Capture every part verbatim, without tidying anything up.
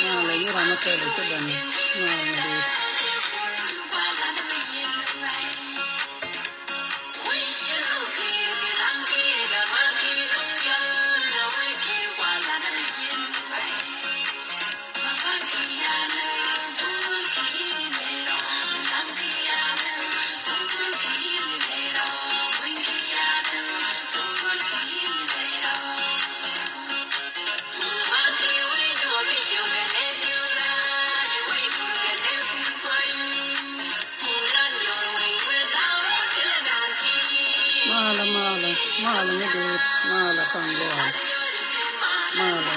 Malɛ, mi ram mi kɛl i̱ ti bɛn. Malɛ mi di̱i̱t. Malɛ, malɛ, malɛ mi di̱i̱t, malɛ kaŋ luaal. Malɛ,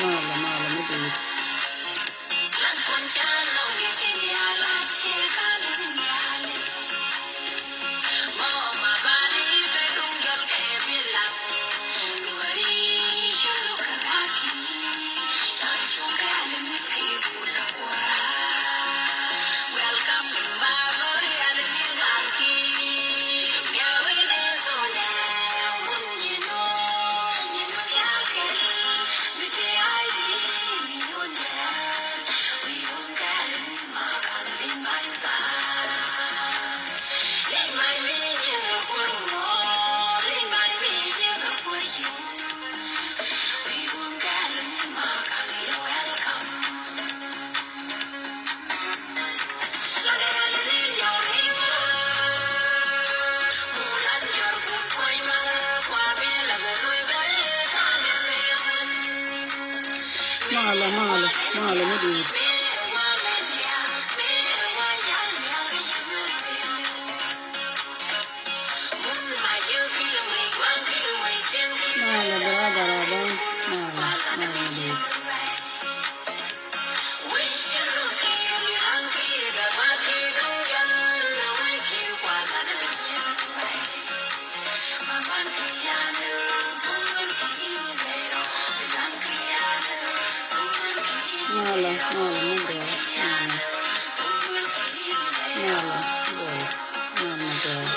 malɛ, malɛ mi di̱i̱t. Malɛ, malɛ, malɛ mi di̱i̱t. Malɛ, brother, Aban. Malɛ, malɛ mi di̱i̱t. Malɛ, malɛ mi gɔaa. Malɛ. Malɛ, gɔaa. Malɛ mi gɔaa.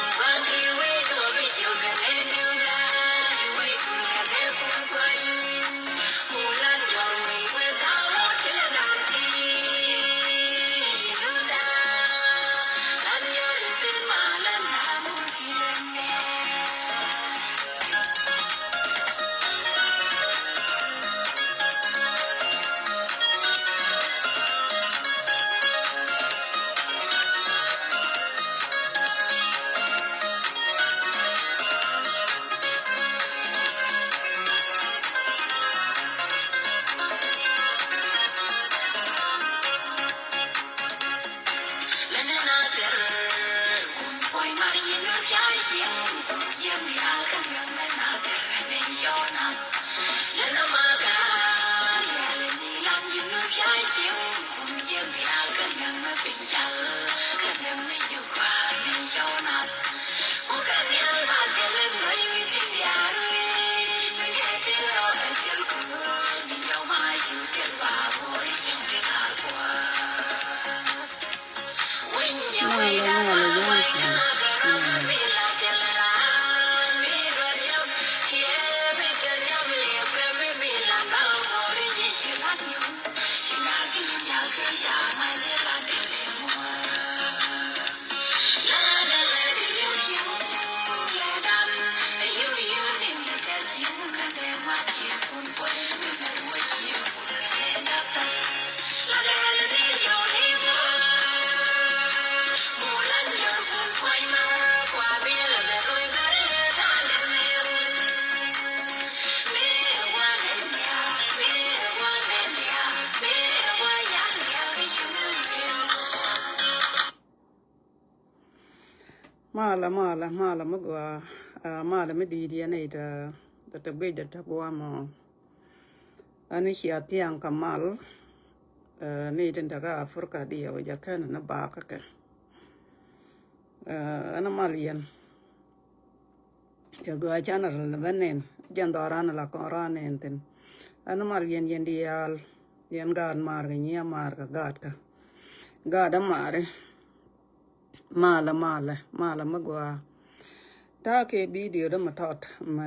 Malɛ, malɛ, malɛ mi gɔaa. Ah, malɛ mi di̱i̱t yɛn i̱ ta, ta, ta guic ta, ta guam ɔ. Ani cia thiaŋ kä mal. Ah, ni tin te kä Africa diɛ wä jɛ kɛn ni bakä kɛ. Ah, ani mal yɛn. Cɛ gɔaa canɛ rɛl ni bä nɛn. Jɛn dhɔran la kɔn ran nɛn thin. Ani mal yɛn, yɛn diaal. Yɛn gaat maar kɛ nyiɛ maar kɛ gaat kä. Gaat a mari. Malɛ, malɛ, malɛ mi gɔaa. Ta̱a̱ kɛ bidio dä mi tɔt mɛ,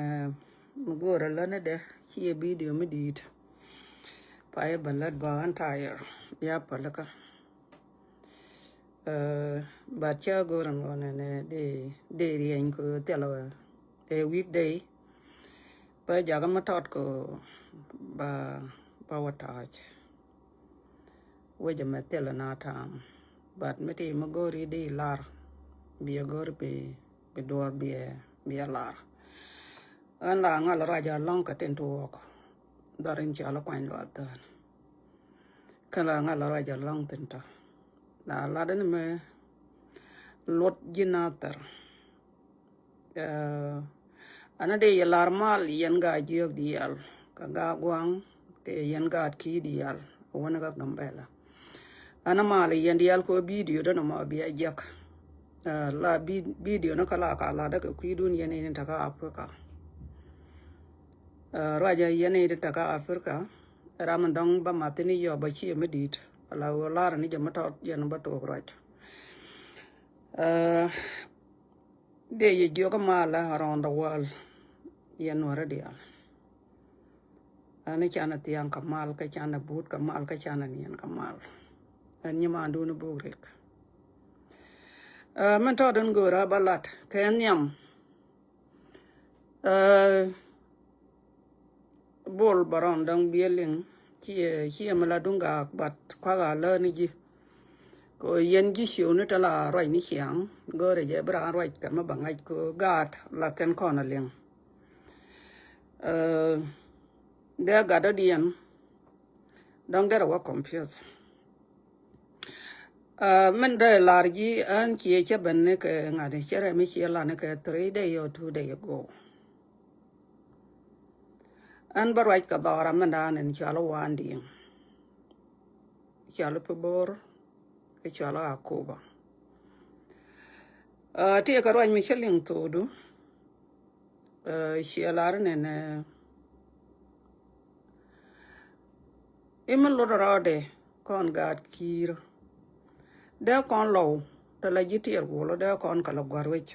mi go̱o̱rä läni dɛ ciɛ bidio mi di̱i̱t. Pay bä lät bä ɣän tayɛr bia pälikä. But cä go̱r ɛn ɣöö nɛnɛ dee, dee riɛny kɛ thilɛ ɛ weekday. Bä jakä mi tɔt kɛ ba, ba wä tɔc. Wecɛ mɛ thilɛ na tam. But mi ti mi go̱r i̱ di lar, biɛ go̱r bi, bi duɔr biɛ, biɛ lar. Ɣän la ŋal ruac alɔŋ kɛ tin tuɔɔk. Dhɔr in cɔal kuany luath dhän. Kä la ŋal ruac alɔŋ thin tɔ. La lat in mɛ luɔt ji̱ nathɛr. Ɛn a dee yɛ lar mal yɛn gaat jiök diaal kɛ gaat gua̱a̱ŋ kɛ yɛn gaat ki̱i̱ diaal. Wänä kä Gambɛla. Ɛn a mal yɛn diaal kɛ video dɔ̱nɛ mɔ bia jiäk. La video ni kä la ka lat dä kɛ kui̱dun yɛn in in takä Africa. Ruacä yɛn in in takä Africa. Ram in dɔ̱ŋ bä math ni yɔ bä ciɛ mi di̱i̱t. La ɣöö lar ni jɛ mi tɔt yɛn bä tok ruac. Dee yɛ jiök mal around the world. Yɛn Nuäri diaal. Ɛn canɛ thiaŋ kɛ mal, kä canɛ but kɛ mal, kä canɛ niɛn kɛ mal. Ɛn nyimandun buk rik. Min tɔt in go̱o̱rä bä lat kɛ nhiam. Bol bä rɔn dɔ̱ŋ biɛ liŋ ciɛ, ciɛ mi la duŋ gaak, but kuak a lä ni ji̱. Kɛ yɛn ji̱ ciöw ni te la ruac ni ciaŋ. Go̱o̱rɛ jɛ bi raan ruac kɛ mi bä ŋa̱c kɛ gaat la kɛn kɔn a liŋ. Dee gat dɔ̱diɛn dɔ̱ŋ derɛ wä confuse. Min dee lar ji̱ ɛn ciɛ cä ben ni kɛ ŋa̱t cɛ rɛ mi ciɛ la ni kɛ three day or two day ago. Ɛn bä ruac kɛ dhɔra min dan in cɔal Wandiŋ, cɔal Pibor, kɛ cɔal Akoba. Tiɛ kɛ ruac mi cä liŋ thodu. Ciɛ lar nɛnɛ. I̱ mi lot rɔɔdɛ kɔn gaat ki̱i̱r. Dee kɔn lɔw te la ji̱ tiɛɛr guɔl dee kɔn kɛ la gua̱r wec.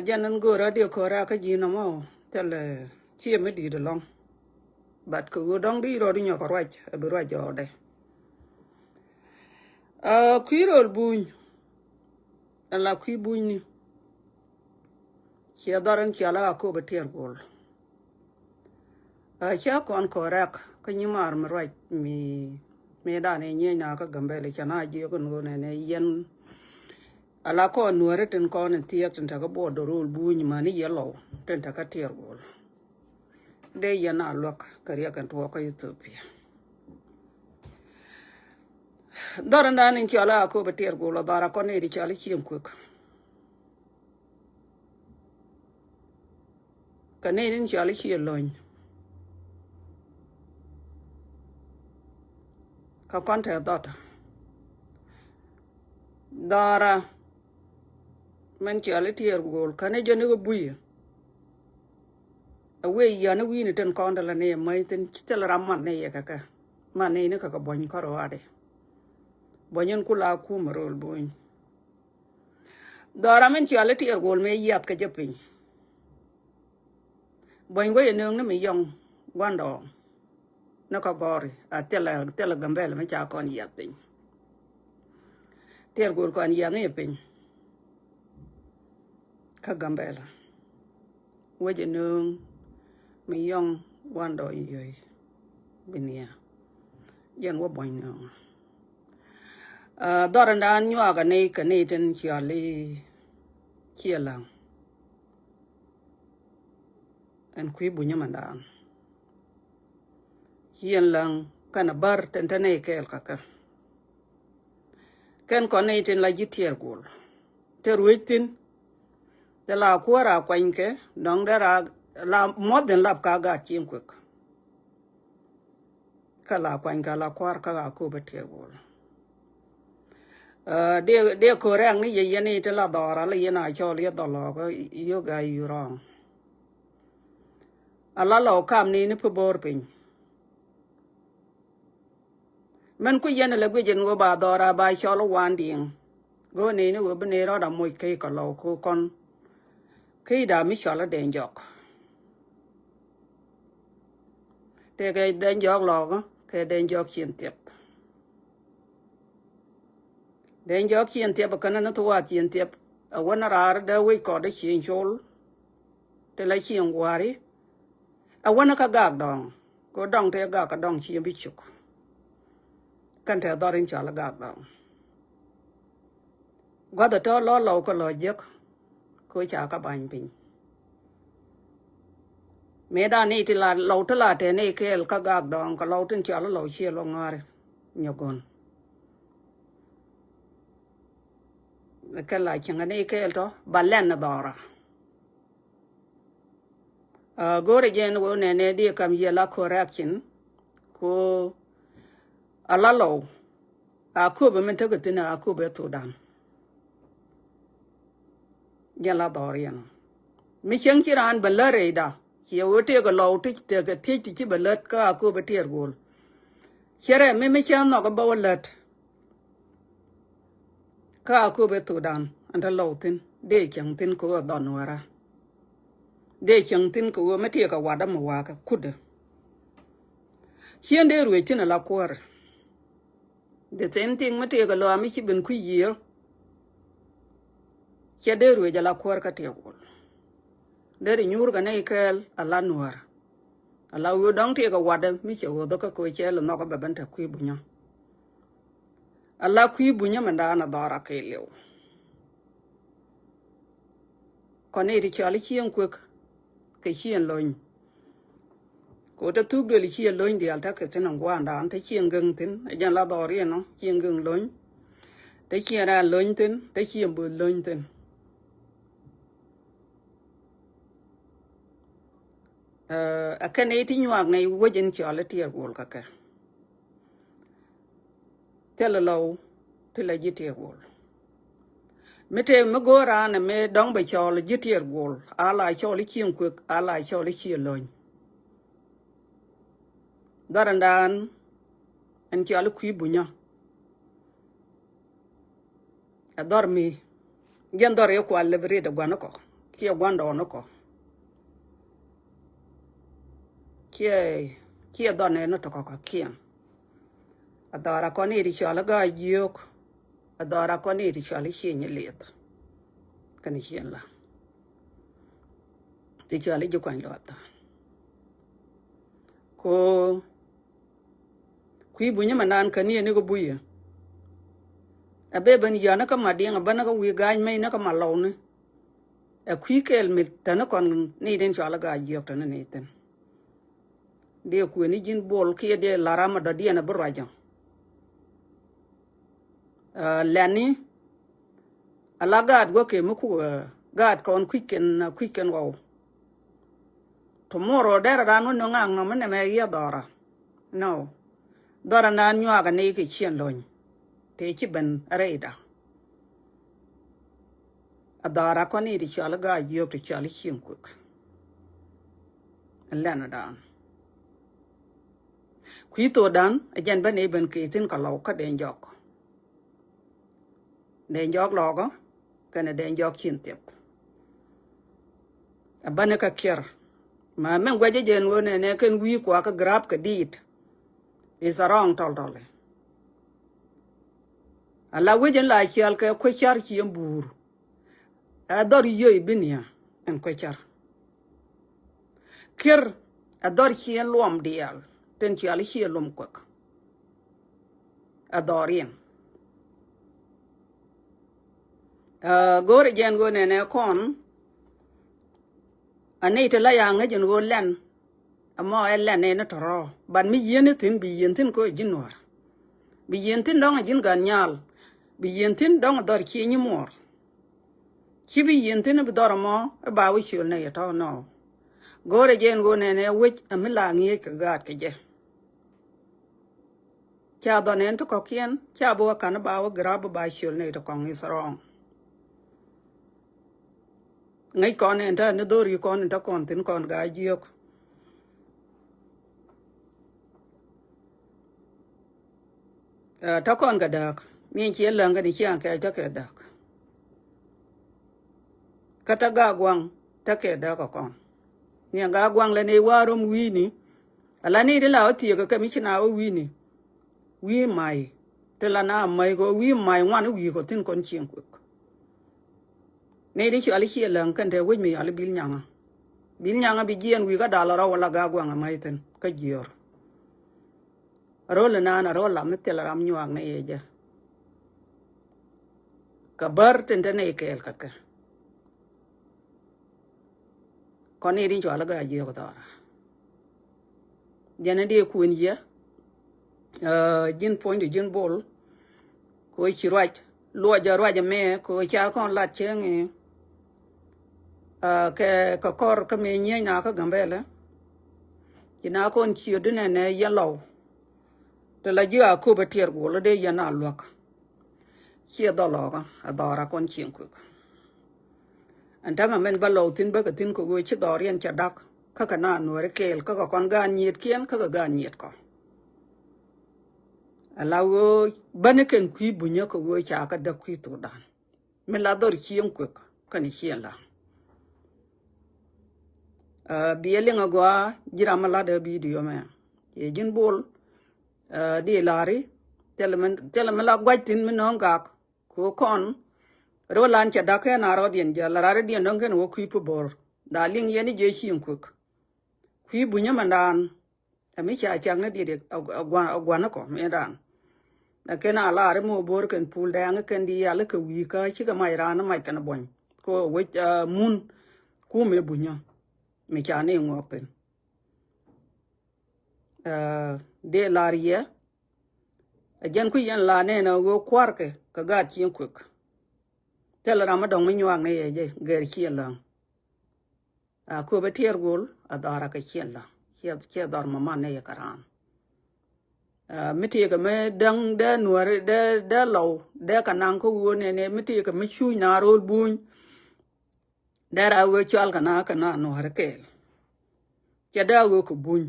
Jɛn in go̱o̱rä diɛ ko̱rä kä ji̱ nɔmɔ thilɛ ciɛ mi di̱i̱t ɛlɔ̱ŋ. But kɛ ɣöö dɔ̱ŋ di rɔɔd inyɔk kɛ ruac ɛ bi ruac jɔɔdɛ. Kui̱ rööl buny. Ala kui̱ bunyni. Ciɛ dhɔr in ciɛ la Akoba tiɛɛr guɔl. Ɛ cä kɔn kɔrɛk kä nyi maar mi ruac mi, mi dan ɛ nyieny na kä Gambɛla cɛ na jiök in ɣöö nɛnɛ yɛn. Ala kɔn Nuäri tin kɔn in thiɛɛk tin te kä buɔt dɔr rööl buny mani yɛ lɔw tin te kä tiɛɛr guɔl. Dee yɛn a luäk kɛ riɛk in tuɔɔk kä Ethiopia. Dhɔr in dan in cɔal Akoba tiɛɛr guɔl a dhɔr a kɔn in di cɔal Cieŋ Kuek. Kɛ nɛy tin cɔal i̱ Ciɛ Lony. Kɛ kɔn tɛth dhɔt. Dhɔra min cɔal i̱ Tiɛɛr Guɔl kɛn i̱ jɛn i̱ kɛ buiyɛ. Ɛ wee yiani wi̱i̱ni tin kɔn tɛ la ni ɛ mäc thin thil ram man ni yɛ kɛ kɛ. Man ni ni kɛ kɛ buɔ̱ny kɔr ɣɔaadi. Buɔ̱ny in ku la kum rööl buny. Dhɔra min cɔal i̱ Tiɛɛr Guɔl mëë yiath kɛ jɛ piny. Buɔ̱ny guäc ɛ nööŋ ni mi yɔŋ gua̱ndɔɔŋ. Ni kɔ gɔri a thilɛ, thilɛ Gambɛla mi ca kɔn yiath piny. Tiɛɛr Guɔl kɔn yiath ni piny. Kä Gambɛla. Wec ɛ nööŋ mi yɔŋ gua̱ndɔɔŋ yio̱y. Bi nia. Jɛn wä buɔ̱ny nööŋ. Dhɔr in dan nyuak a ni kɛ ni tin cɔal i̱ Ciɛ Läŋ. Ɛn kui̱ bunyä mɛ dan. Ciɛ Läŋ kɛn a bär tin te ni kɛɛl kakä. Kɛn kɔn ni tin la ji̱ Tiɛɛr Guɔl. Te ruec thin. Te la kuäär a kuanykɛ dɔ̱ŋ dee ra la muɔth in lap ka gaat Cieŋ Kuek. Kä la kuany kä la kua̱r kä Akoba Tiɛɛr Guɔl. Dee, dee ko̱r rɛ̈k ni yɛ yɛn i̱ ti la dhɔra la yɛn a cɔl yɛ dhɔlɔk yio̱k a you wrong. A la lɔ kam ni ni pi bo̱o̱r piny. Mɛn ku yɛn lɛ guic in ɣöö ba dhɔra ba cɔl Wandiŋ. Go̱o̱r ni ni ɣöö bi ni rɔɔd a moc key kɛ lɔw ku kɔn. Key da mi cɔl a dee jɔk. Kɛ kɛ Dɛny Jɔɔk Lɔɔkä kɛ Dɛny Jɔɔk Cieŋ Thiɛp. Dɛny Jɔɔk Cieŋ Thiɛp ɛ kɛn ni thuaat Cieŋ Thiɛp. Ɛ wä ni raar dee wec kɔt dee cieŋ col. Ti la cieŋ gua̱a̱ri. Ɛ wä ni kä Gak Dɔŋ. Kɛ dɔŋ tëë Gak kɛ dɔŋ cieŋ bi cuk. Kɛn tɛ dhɔr in cɔal Gak Dɔŋ. Gua̱th ɛ tɔ̱ lɔ Lɔw kɛ lɔ jiäk. Kɛ ca kä bany piny. Mëëdan ni ti la Lɔw ti la tɛn ni kɛɛl kä Gak Dɔŋ kɛ Lɔw tin cɔal Lɔw ciɛ lɔ ŋa̱ri nyɔgɔn. Kɛ la cieŋ ni kɛɛl tɔ̱ ba lɛn ni dhɔra. Aa, go̱o̱rɛ jɛn wä nɛnɛ di kam yɛ la correction. Ko a la Lɔw a köpɛ min tekɛ thi̱n a köpɛ Thudan. Jɛn la dhɔr yɛn ɔ mi cieŋ ci raan bɛ lät rɛyda. Ciɛ wee tëëkɛ Lɔw ti tëëkɛ thiec ti ci bɛ lät kä a köpɛ tiɛɛr go̱o̱l. Cɛ rɛ mi mi cä nhɔk bä wä lät. Kä a köpɛ Thudan ɛn te Lɔw thi̱n dee cieŋ thi̱n kɛ ɣöö dhɔn wärä. Dee cieŋ thi̱n kɛ ɣöö mi tiɛɛkɛ watdä mi wa̱a̱kɛ kutdä. Cien dee ruëc thi̱n ala kuäär. The same thing mi tëëkɛ lɔa mi ci ben kui̱ yiëër. Cɛ dee ruëc ala kuäär kä tiɛɛk wol. Dee ri nyuur kɛ nɛy kɛɛl ala nuäär. Ala wi̱i̱ dɔ̱ŋ tëëkɛ watdä mi cɛ ɣööthä kä köö cɛɛl nhɔk bɛ ben te kui̱ bunyä. Ala kui̱ bunyä mɛn da̱a̱n a dhɔra kɛɛliw. Kɔn i̱ ti cɔal i̱ cieŋ kuek kɛ cieŋ lony. Kɛ ɣöö te thuk duël i̱ cieŋ lony diaal te kɛ thi̱n ɛn gua̱a̱ndan te cieŋ geŋ thi̱n ɛ jɛn la dhɔr yɛn ɔ cieŋ geŋ lony. Te cieŋ raan lony thi̱n te cieŋ bo̱o̱th lony thi̱n. Ɛ kɛn i̱ ti nyuak nɛ i̱ wec in cɔal i̱ tiɛɛr guɔl kä kɛ. Thilɛ Lɔw ti la ji̱ tiɛɛr guɔl. Mi tëë mi go̱o̱r raan ɛ mi dɔ̱ŋ bɛ cɔɔl ji̱ tiɛɛr guɔl a la cɔɔl i̱ cieŋ kuek a la cɔɔl i̱ cieŋ lony. Dhɔrɛndan ɛn cɔal i̱ kui̱ bunyä. Ɛ dhɔr mi jɛn dhɔr i̱ kual lɛ bi riet ɛ gua̱n ikɔ kiɛ gua̱n dɔɔn ikɔ. Kiɛ kiɛ dhɔr nɛn ni tɔkɔ kɔ kiɛn. A dhɔr a kɔn i̱ ti cɔal i̱ ga̱a̱c jiök. A dhɔr a kɔn i̱ ti cɔal i̱ cieŋ i̱ lieth. Kɛn i̱ cieŋ la ti cɔal i̱ ji̱ kuany luɔth. Ko kui̱ bunyä mɛ naan käni ɛ ni kɛ buy ɛ. Ɛ bee ben yɔ̱a̱n ni kä ma diɛŋ ɛ ben ni kä wi̱i̱ ga̱a̱c mɛy ni kä ma lɔwni. Ɛ kui̱ kɛɛl mi täni kɔn ni tin cɔal i̱ ga̱a̱c jiök täni ni thi̱n. Diɛ kuëni ji̱n bol kiɛ diɛ la̱r amä dɔ̱diɛn a bi ruacä. Ɛ lɛni ala gaat guäk kɛ mi kuk ɛ gaat kɔn kui̱c kɛn kui̱c kɛn ɣɔw. Tomorrow derɛ raan wä nöŋ ŋak nɔmɔ nɛmɛ yiɛ dhɔra. No. Dhɔra naan nyuakä ni kɛ cieŋ lony. Tëë ci ben rɛyda. A dhɔra kɔn i̱ ti cɔal i̱ ga̱a̱c jiök ti cɔal i̱ cieŋ kuek. Ɛ lɛn ɛ daan. Kui̱ thokdan ɛ jɛn ben i̱ ben kɛ thi̱n kɛ Lɔw kä Dɛny Jɔɔk. Dɛny Jɔɔk Lɔɔkä kɛnɛ Dɛny Jɔɔk Cieŋ Thiɛp. Ɛ bäni kä Kiɛr. Ma mɛn guɛcä jɛn ɣöö nɛnɛ kɛn wi̱i̱ kuakä grab kɛ diit. Is a wrong tɔl tɔl. Ala wec in la cial kɛ kuecär cieŋ buur. Ɛ dhɔr yiey bi niä ɛn kuecär. Kiɛr ɛ dhɔr cieŋ luɔm diaal tin cial i̱ cieŋ luɔm kuek. Ɛ dhɔr in. Ɛ go̱o̱rɛ jɛn ɣöö nɛnɛ kɔn. A nɛy ti la ya ŋäc in ɣöö lɛn. Ɛmɔ ɛ lɛn ɛn tɔ̱rɔ̱. But mi yieen ni thi̱n bi yieen thi̱n kä ji̱n nuäär. Bi yieen thi̱n dɔ̱ŋ ɛ ji̱n gat nyal. Bi yieen thi̱n dɔ̱ŋ ɛ dhɔr cieŋ nyimuɔɔr. Ci bi yieen thi̱n bi dhɔr ɛmɔ ɛ ba wi̱c ciöl nɛy ɛ tɔ̱ nɔ. Go̱o̱rɛ jɛ ɛn ɣöö nɛnɛ wec ɛ mi la ŋi̱eec kɛ gaat kɛ jɛ. Ca dhɔn ɛn ti kɔ̱kiɛn ca bi wä ka̱n ba wä grab ba ciöl nɛy ti kɔŋ is wrong. Ŋäc kɔn ɛn te ni dhori kɔn ɛn te kɔn thi̱n kɔn gaa jiök. Ɛ, te kɔn kɛ dääk ni ciɛ läŋ kɛ ni ciaŋ kɛɛl te kɛ dääk. Kä te gaa guaŋ te kɛ dääk kɛ kɔn ni gaa guaŋ lɛ ni wa̱a̱ rom wi̱i̱ni. Ala ni ti la wä thiekä kɛ mi ci na wä wi̱i̱ni. Wi̱i̱ may. Ti la na may kɛ wi̱i̱ may ŋuan wi̱i̱ kɔ thi̱n kɔn cieŋ kuek. Ni ti cuali ciɛ läŋ kɛn te wec mi yɔali bil nyaŋä. Bil nyaŋä bi jiɛn wi̱i̱ kä dal rɔ wala ga guaŋ a may thi̱n kä jiɔr. Rol inan a rol lam mi thil ram nyuak ni yɛ jɛ. Kɛ bär tin te ni kɛɛl kɛ kɛ. Kɔn ni rin cual a gaa jiök dhɔra. Jɛn a di kuën yɛ. Ji̱n puɔ̱ny di ji̱n bol. Ko ci ruac luɔc a ruac a mɛ ko ca kɔn lat cieŋ i̱. Kɛ kɛ kɔr kä mëë nyieny na kä Gambɛlɛ. Ci na kɔn ciö di nɛnɛ yɛn lɔw. Te la ji̱ a köp a tiɛɛr guɔl dee yɛn a luäk. Ciɛ dhɔl ɔɔkä a dhɔra kɔn cieŋ kuek. Ɛn täämɛ mɛn bä lɔw thi̱n bäkɛ thi̱n kɛ ɣöö ci dhɔriɛn cɛ da̱k kä kɛ na nuääri kɛɛl kä kɛ kɔn gaan nyietkiɛn kä kɛ gaan nyiet kɔ. Ala ɣöö bäni kɛn kui̱ bunyä kɛ ɣöö ca kä däk kui̱ thokdan. Mi la dhɔr cieŋ kuek kɛn cieŋ la. Biɛ liŋ a gɔaa ji̱ ram mi lat ɛ bidio mɛ. Yɛ ji̱n bol di lari thilɛ mi la guac thi̱n mi nɔ̱ŋ gak. Ko kɔn rɔ lan cɛ dak kɛn a rɔdiɛn jɛ la raridiɛn dɔ̱ŋ kɛn wä kui̱ pi bor. Da liŋ yɛn i̱ jɛ cieŋ kuek. Kui̱ bunyä mɛndan. Ɛ mi ca cak ni diet a guan kɔ mi dan. Ɛ kɛn a lar mi wä bor kɛn pul dɛŋ kɛn di yal kɛ wi̱i̱ kä cikɛ mac ran mac kɛn buɔny. Ko wec mun kum ɛ bunyä mi ca ni ŋuɔk thin. Dee lar yɛ. Ɛ jɛn kui̱ yɛn la nɛn a ɣöö kua̱rkɛ kɛ gaat cieŋ kuek. Thil ram mi dɔ̱ŋ mi nyuak ni yɛ jɛ gɛr ciɛ läŋ. A köpɛ tiɛɛr gol a dhɔr a kɛ ciɛ läŋ ciɛ dhɔr ma man ni yɛ kɛ raan. Mi tëëkɛ mi däŋ dee nuäri dee dee lɔw dee kɛ naŋ kä ɣöö nɛnɛ mi tëëkɛ mi cuuc na ro̱l buny. Dee ra ɣöö cual kɛ na kɛ na nuäri kɛɛl. Cɛ dee a ɣöö kɛ buny.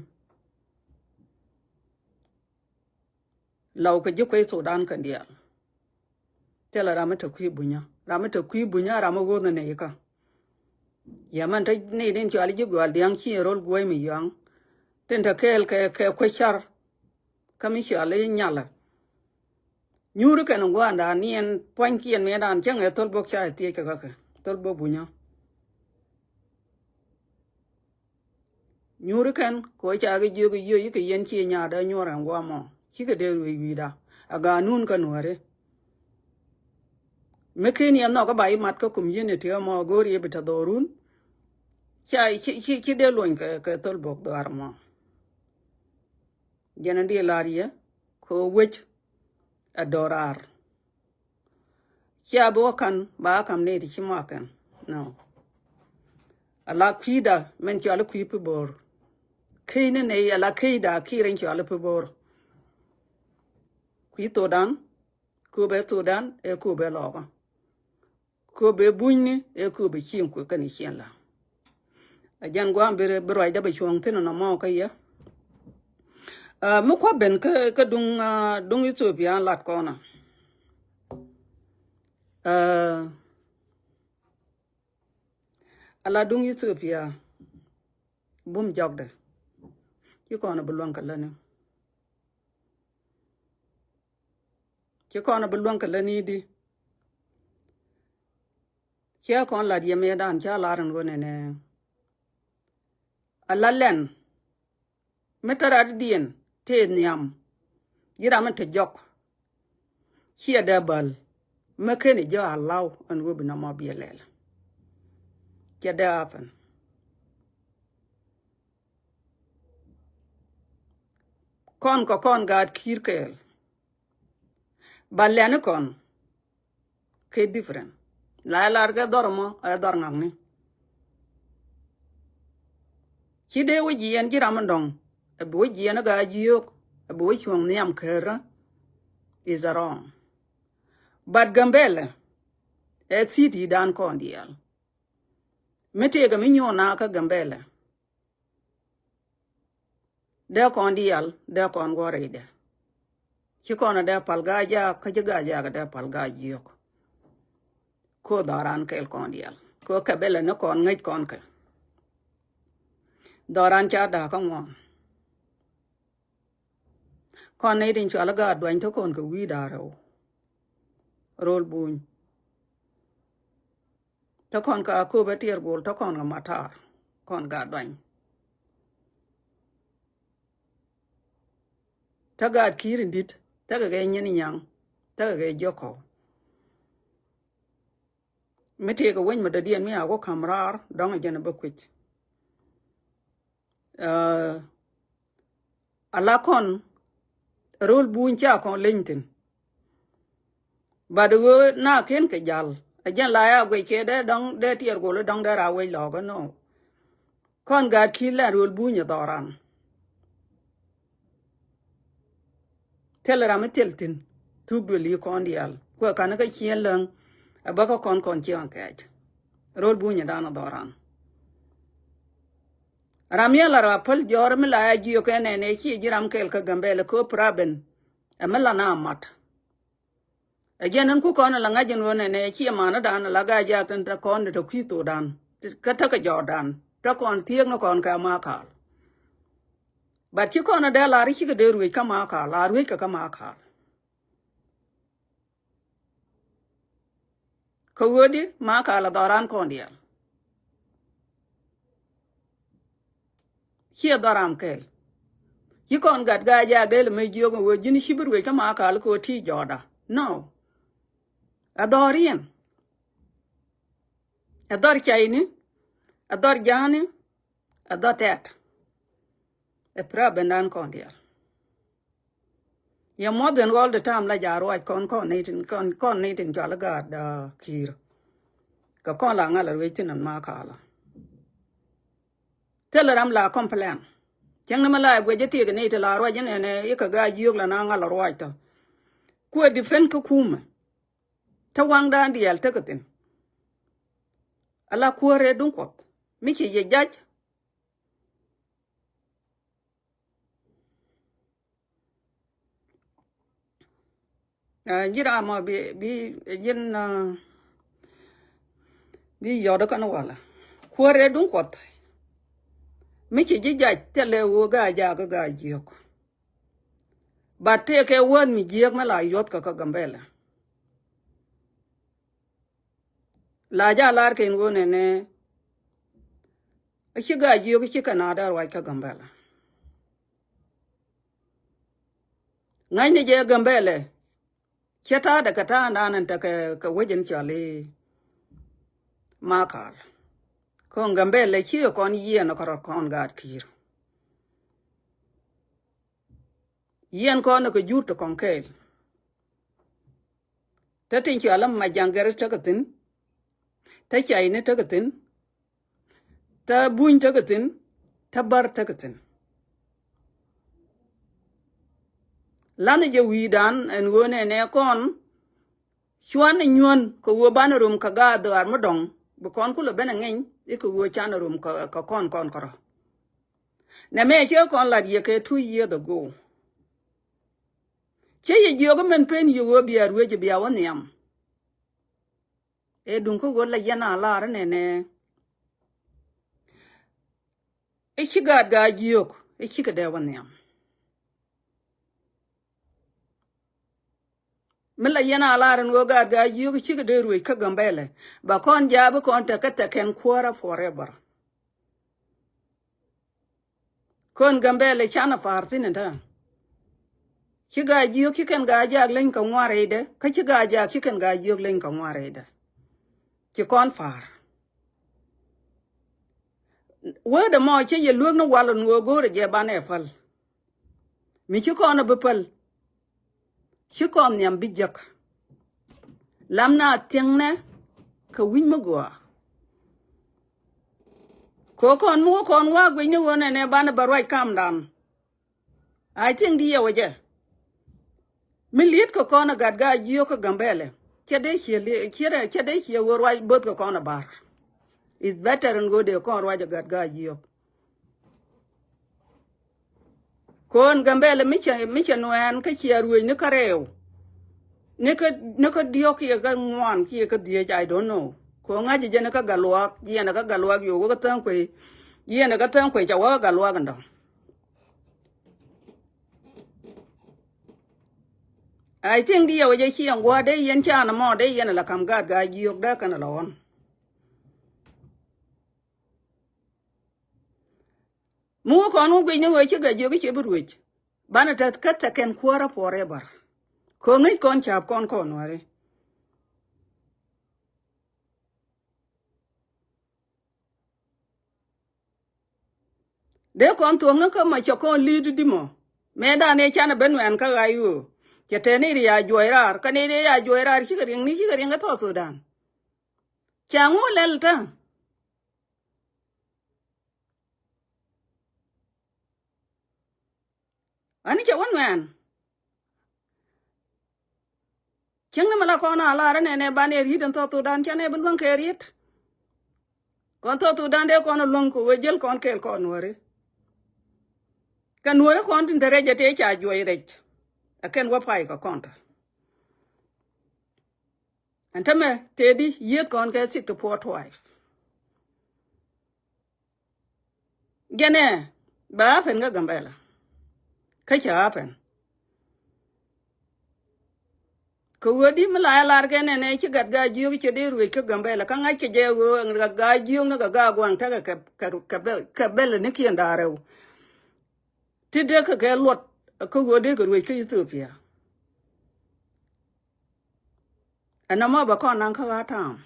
Lɔw kɛ ji̱ kuec Thudan kɛn diaal. Thilɛ ram mi te kui̱ bunyä ram mi te kui̱ bunyä ram mi ɣööth ni nɛy kä. Yɛ mɛn te ni din cuali ji̱ gua̱a̱l dia̱ŋ ci ro̱l guäc mi yuaŋ. Tin te kɛɛl kɛ kɛ kuec car. Kä mi cuali nyalä. Nyuuri kɛn gua̱a̱ndan ni ɛn pua̱nykiɛn mëëdan cäŋ ɛ thol bok ca ɛ thiec kɛ kä kɛ thol bok bunyä. Nyuuri kɛn kɛ ɣöö ca kɛ jiök kɛ yiö yikɛ yɛn ci nyaatdä nyuɔr ɛn guamɔ cikɛ dee ruëc wi̱i̱da. A ganun kä nuääri. Mi ken yɛ nhɔk kä ba imat kä community ɛmɔ go̱o̱r yɛ bi te dhɔrun. Ca ci dee luɔny kɛ thol bok dhɔar mɔ. Jɛn in di lar yɛ kɛ ɣöö wec a dɔrar. Cia bi wä ka̱n ba ka̱m ni ti ci makɛn. No. Ala kui̱da mɛn cuali kui̱ pi bo̱o̱r. Key ni ney ala keyda ki̱i̱r in cuali pi bo̱o̱r. Kui̱ thodan kööbɛ thodan ɛ kööbɛ lɔɔkä. Kööbɛ bunyni ɛ kööbɛ cieŋ kuek kɛn cieŋ la. A jɛn guam bi ruacdä bɛ cuɔ̱ŋ thin nɔmɔ kä yɛ. Mi kua̱ ben kä duŋ duŋ Ethiopia lat kɔnä. Ala duŋ Ethiopia bum jɔkdɛ. Ci kɔn bi luäŋ kɛ läni. Ci kɔn bi luäŋ kɛ läni di. Ciɛ kɔn lat yɛ mëëdan ca lar in ɣöö nɛnɛ. Ala lɛn mi te rat diɛn tëë nhiam. Ji̱ ram mi te jɔk. Ciɛ dee bäl mi ken i̱ jɛ a law ɛn ɣöö bi nɔmɔ biɛ lɛl. Ciɛ dee happen. Kɔn kɛ kɔn gaat ki̱i̱r kɛɛl. Ba lɛni kɔn. Kɛ different la ɛ lar kɛ dhɔr mɔ ɛ dhɔr ŋakni. Ci dee wä jiɛn ji̱ ram in dɔ̱ŋ ɛ bi wä jiɛn ɛ gaa jiök ɛ bi wä cuɔ̱ŋ nhiam kärä. Is a wrong. But Gambɛlɛ ɛ city dan kɔn diaal. Mi tëëkɛ mi nyuɔn na kä Gambɛlɛ. Dee kɔn diaal dee kɔn guɔ rɛydɛ. Ci kɔn dee pal gaa jaak kä ci gaa jaak dee pal gaa jiök. Ko dhɔran kɛl kɔn diaal ko kɛ bɛlɛ ni kɔn ŋäc kɔn kɛ. Dhɔran ca da̱a̱ kä ŋuɔn. Kɔn nɛy tin cɔal i̱ Gaat Duany te kɔn kɛ wi̱i̱ da̱ŋ rɛw. Röl Buny. Te kɔn kɛ Akööbɛ Tiɛɛr Gol, te kɔn kɛ Matar. Kɔn Gaat Duany. Te Gaat Ki̱i̱r in di̱t, tekɛ kɛ Nyin Nyaŋ, tekɛ kɛ Jiɔkɔw. Mi tëëkɛ wec mi dɔ̱diɛn mi a wä ka̱m raar, dɔ̱ŋ ɛ jɛn ɛ bä kui̱c. Aa, ala kɔn Röl Buny ca kɔn leny thi̱n. But ɣöö na ken kɛ jal, ɛ jɛn la ya guic kɛ dee dɔ̱ŋ, dee Tiɛɛr Gol dɔ̱ŋ dee ra wec lɔɔkä, no. Kɔn Gaat Ki̱i̱r lɛn Röl Buny ɛ dhɔran. Thil ram mi thil thi̱n, thuk duël i̱ kɔn diaal. Kuɛ ka̱n kä ciɛn läŋ, ɛ bä kä kɔn kɔn ciɛŋ kɛɛc. Röl Buny ɛ dan ɛ dhɔran. Ram mi ɛ la ra päl jɔɔr mi la ya jiök ɛn ɛn ɛ ciɛ ji̱ ram kɛl kä Gambɛl ɛ köö problem. Ɛ mi la na mat. Ɛ jɛn ɛn ku kɔn ɛ la ŋa̱c ɛn ɣöö nɛnɛ ciɛ manidan ɛ la Gaa Jaak tin te kɔn te kui̱ thokdan. Kä tekɛ jɔɔkdan. Te kɔn thiëëk ni kɔn kɛ Makal. But ci kɔn ɛ dee lar i̱ cikɛ dee ruëc kä Makal, la ruëc kɛ kä Makal. Kä ɣöödi Makal ɛ dhɔran kɔn diaal. Ciɛ dhɔr ram kɛl. Ci kɔn Gat Gaa Jaak dee lɛ mëë jiök ɣöö ji̱n ci bi ruëc kä Makal kɛ ɣöö ti jɔɔkda. No. Ɛ dhɔr yɛn. Ɛ dhɔr cayni. Ɛ dhɔr ja̱a̱ni. Ɛ dhɔr tɛt. Ɛ problem dan kɔn diaal. Yɛ muɔth in all the time la ja̱ ruac kɔn, kɔn ni tin, kɔn, kɔn ni tin cɔal i̱ Gaat, aa, Ki̱i̱r. Kɛ kɔn la ŋa̱l a ruëc thi̱n ɛn Makal. Thilɛ ram la complain. Cäŋ ni mi la ɛ guic i̱ tiek ni ti la ruac inɛnɛ i̱ kɛ Gaa Jiök la na ŋa̱l a ruac tɔ. Kuɛ defend kä kumɛ. Te waŋdan diaal tekɛ thi̱n. Ala kuäär rɛɛ duŋ Kuɔth. Mi ci yɛ jac. Aa, ji̱n ram mɔ bi, bi, ji̱n, aa, bi yɔt kɛn walɛ. Kuäär rɛɛ duŋ Kuɔth. Mi ci ji̱ jac thilɛ ɣöö Gaa Jaak kä Gaa Jiök. But tëëkɛ wään mi jiääk mi la yuɔth kɛ kä Gambɛla. La ja̱ lar kɛn ɣöö nɛnɛ. A ci Gaa Jiök ci kɛ na dee ruac kä Gambɛla. Ŋa̱cni jɛ Gambɛla. Cɛ ta̱a̱dɛ kɛ ta̱a̱dan in tekɛ kɛ wec in cɔal i̱ Makal. Kɔn Gambɛla ci kɔn yiɛn kɛ rɔ kɔn Gaat Ki̱i̱r. Yiɛn kɔn kɛ jur ti kɔn kɛɛl. Te tin cɔal i̱ Majaŋ Gɛr tekɛ thi̱n. Te Cayni tekɛ thi̱n. Te Buny tekɛ thi̱n. Te Bär tekɛ thi̱n. La̱th jɛ wi̱i̱dan ɛn ɣöö nɛnɛ kɔn cuan i̱ nyuän kɛ ɣöö banɛ rom kɛ gaat dhɔaar mi dɔ̱ŋ bi kɔn kulɛ ben ɛ ŋeny i̱ kɛ ɣöö canɛ rom kɛ, kɛ kɔn kɔn kärɔ̱. Nɛ mɛ cɛ kɔn lat yɛ kɛ two years ago. Cɛ yɛ jiök min pen yɛ ɣöö bia ruëc bia wä nhiam. Ɛ duŋ kä ɣöö la yɛn a lar nɛnɛ. I̱ ci Gaat Gaa Jiök i̱ cikɛ dee wä nhiam. Mi la yɛn a lar in ɣöö Gaat Gaa Jiök i̱ cikɛ dee ruëc kä Gambɛla. Ba kɔn ja̱a̱p i̱ kɔn tekɛ thɛkɛn kuäärä forever. Kɔn Gambɛla canɛ pa̱a̱r thi̱n in ta̱a̱. Ci Gaa Jiök ci kɛn Gaa Jaak leny kɛ ŋuan rɛydɛ, kä ci Gaa Jaak ci kɛn Gaa Jiök leny kɛ ŋuan rɛydɛ. Ci kɔn pa̱a̱r. Wee dɛ mɔ cä yɛ luek ni wal in ɣöö go̱o̱rɛ jɛ banɛ päl. Mi ci kɔn a bi päl. Ci kɔn nhiam bi jek. Lam na thiäŋnɛ kɛ wi̱c mi gɔaa. Kɛ kɔn mi wä kɔn wa̱a̱ guic ni ɣöö nɛnɛ banɛ bɛ ruac kamdan. I think di yɛ wä jɛ. Mi li̱et kɛ kɔn a Gat Gaa Jiök kä Gambɛla. Cɛ dee ciɛ li-, cɛ dee, cɛ dee ciɛ ɣöö ruac bo̱th kɛ kɔn a ba̱r. It's better in ɣöö dee kɔn ruac a Gat Gaa Jiök. Kɔn Gambɛla mi cɛ, mi cɛ nuɛɛn kä ciɛ ruëc ni kä rɛw. Ni kä, ni kä diɔ̱k kiɛ kä ŋuan kiɛ kä dhieec, I don't know. Kɛ ŋa̱c jɛ ni kä Gatluak, jiɛn kä Gatluak yo̱o̱k wä kä Thäŋ Kuey. Jiɛn kä Thäŋ Kuey ca wä kä Gatluak in dɔ̱ŋ. I think di yɛ wä jɛ ciɛŋ gua̱a̱r dee yɛn ca nɔmɔ dee yɛn ala kam gaat gaa jiök dee kɛn ala ɣɔn. Mi wä kɔn wä guic ni wee ci gaa jiök i̱ ci bi ruec. Banɛ tɛth kä thɛkɛn kuäärä forever. Kɛ ŋäc kɔn ca̱a̱p kɔn kɔn wääri. Dee kɔn thuɔ̱kni kä ma cɛ kɔn li̱i̱t di mɔ. Mëë dan ëë canɛ ben wɛn kä ɣa̱c ɣöö cɛ tɛn i̱ ri ya juɔc raar kä ni dee ya juɔc raar cikɛ riɛŋni cikɛ riɛŋ kä South Sudan. Ca ŋu lɛl tä. Ani cɛ wä nuɛɛn. Cieŋni mi la kɔn a lar inɛnɛ banɛ riet in South Sudan canɛ bi luäŋ kɛ riet. Kɔn South Sudan dee kɔn a luäŋ kɛ wee jäl kɔn kɛɛl kɔn nuɔri. Kɛ nuɔri kɔn tin te rɛc a tëë ca juɔc rɛc. A kɛn wä pay kɛ kɔn tä. Ɛn tämɛ tëë di yieth kɔn kɛ sixty four twelve. Jɛnɛ bɛ happen kä Gambɛla. Kä cɛ happen. Kɛ ɣöö di mi la ɛ lar kɛ nɛnɛ ci gat gaa jiök cɛ dee ruëc kä Gambɛla kä ŋa̱c kɛ jɛ ɣöö gat gaa jiök ni kɛ gaa gua̱a̱ŋ tekɛ kɛ, kɛ, kɛ bɛl, kɛ bɛl ni kiɛn da̱a̱ rɛw. Ti dee kɛ kɛ luɔt kä ɣöö dee kɛ ruëc kä Ethiopia. Ɛn nɔmɔ bɛ kɔn naŋ kä ɣa̱a̱t ta̱a̱m